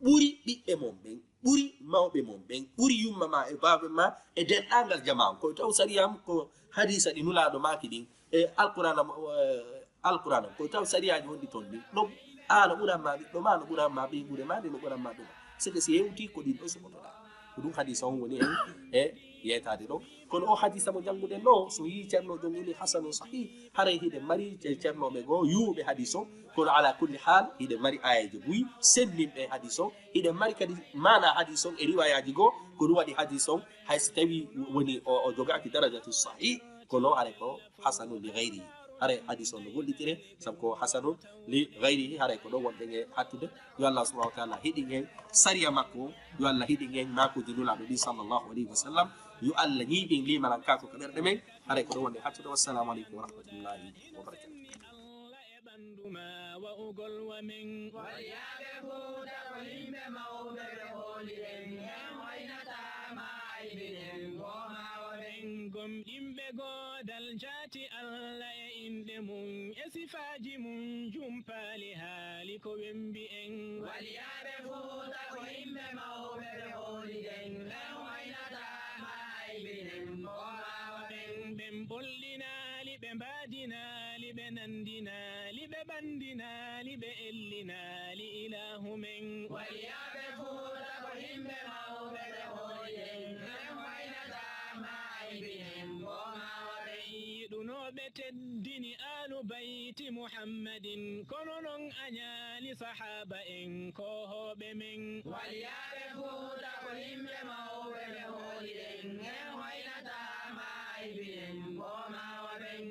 ɓuri ɓiɓɓe mon ɓen, ɓuri mawɓe mon ɓen, ɓuri yumma ma e baaba ma e denɗangal jama on. Ko taw sariya am, ko hadisa ɗi Nulaaɗo maaki ɗin, e Alqur'aana mo, eh, Alqur'aana, ko taw sariyaaji wonɗi ton ɗin. Ɗon, an a ɓuran ma ɓiɗɗo ma, no ɓuran ma ɓeynguure ma, nde no ɓuran ma ɗum. C'est que si hewti ko ɗin ɗo soɓotoɗaa. Ko ɗum hadisa on woni en e yeetaade ɗo. Kono o hadisa mo jannguɗen ɗo, so yii Ceerno Jom ini Hasanun Sahih, haray hiɗen mari ce-, ceernooɓe goo yuuɓe hadis on. Kono ala kulli haal, hiɗen mari aayeeje buy sennimɓe hadis on. Hiɗen mari kadi maana hadis on e riwaayaaji goo, ko ɗum waɗi hadis on, hay so tawi woni o, o jogaaki darajatu sahih, kono haray ko hasanun li ghayrihi. Haray hadis on no gollitire, sabu ko hasanun li ghayrihi, haray ko ɗo wonɗen e hattude. Yo Allah subhanahu wa ta'ala hiɗin en sariya makko, yo Allah hiɗin en maakuuji Nulaaɗo ɗi sallallahu alayhi wa sallam, yo Allah ñiiɓin liimanankaaku ka ɓerɗe men, haray ko ɗo wonɗen hattude. Wassalamu aleykum wa rahmatullahi wa barakatuh. Allah e ɓandu ma wa'ugol wa men. Waliyaaɓe Fuuta ko yimɓe mawɓe ɓe hooli en, en hoynataa ma aybinen, goomaa wa men. Gomɗinɓe goodal jaati Allah e inɗe mum, e sifaaji mum jumpaali haali ko wembi en. Waliyaaɓe Fuuta ko yimɓe mawɓe ɓe hooli en, en hoynataa ma aybinen, goomaa wa men. Ɓen ɓollinaali, ɓe mbaadinaali, ɓe nandinaali, ɓe ɓandinaali, ɓe ellinaali ilaahu men. Waliyaaɓe Fuuta ko yimɓe mawɓe ɓe hooli en, en hoynataa ma aybinen, goomaa wa men. Yiɗunooɓe teddini Aalu Bayti Muhammadin, kono non a ñaali sahaaba en, koohooɓe men. Waliyaaɓe Fuuta ko yimɓe mawɓe ɓe hooli en, en hoynataa ma aybinen, goomaa wa men.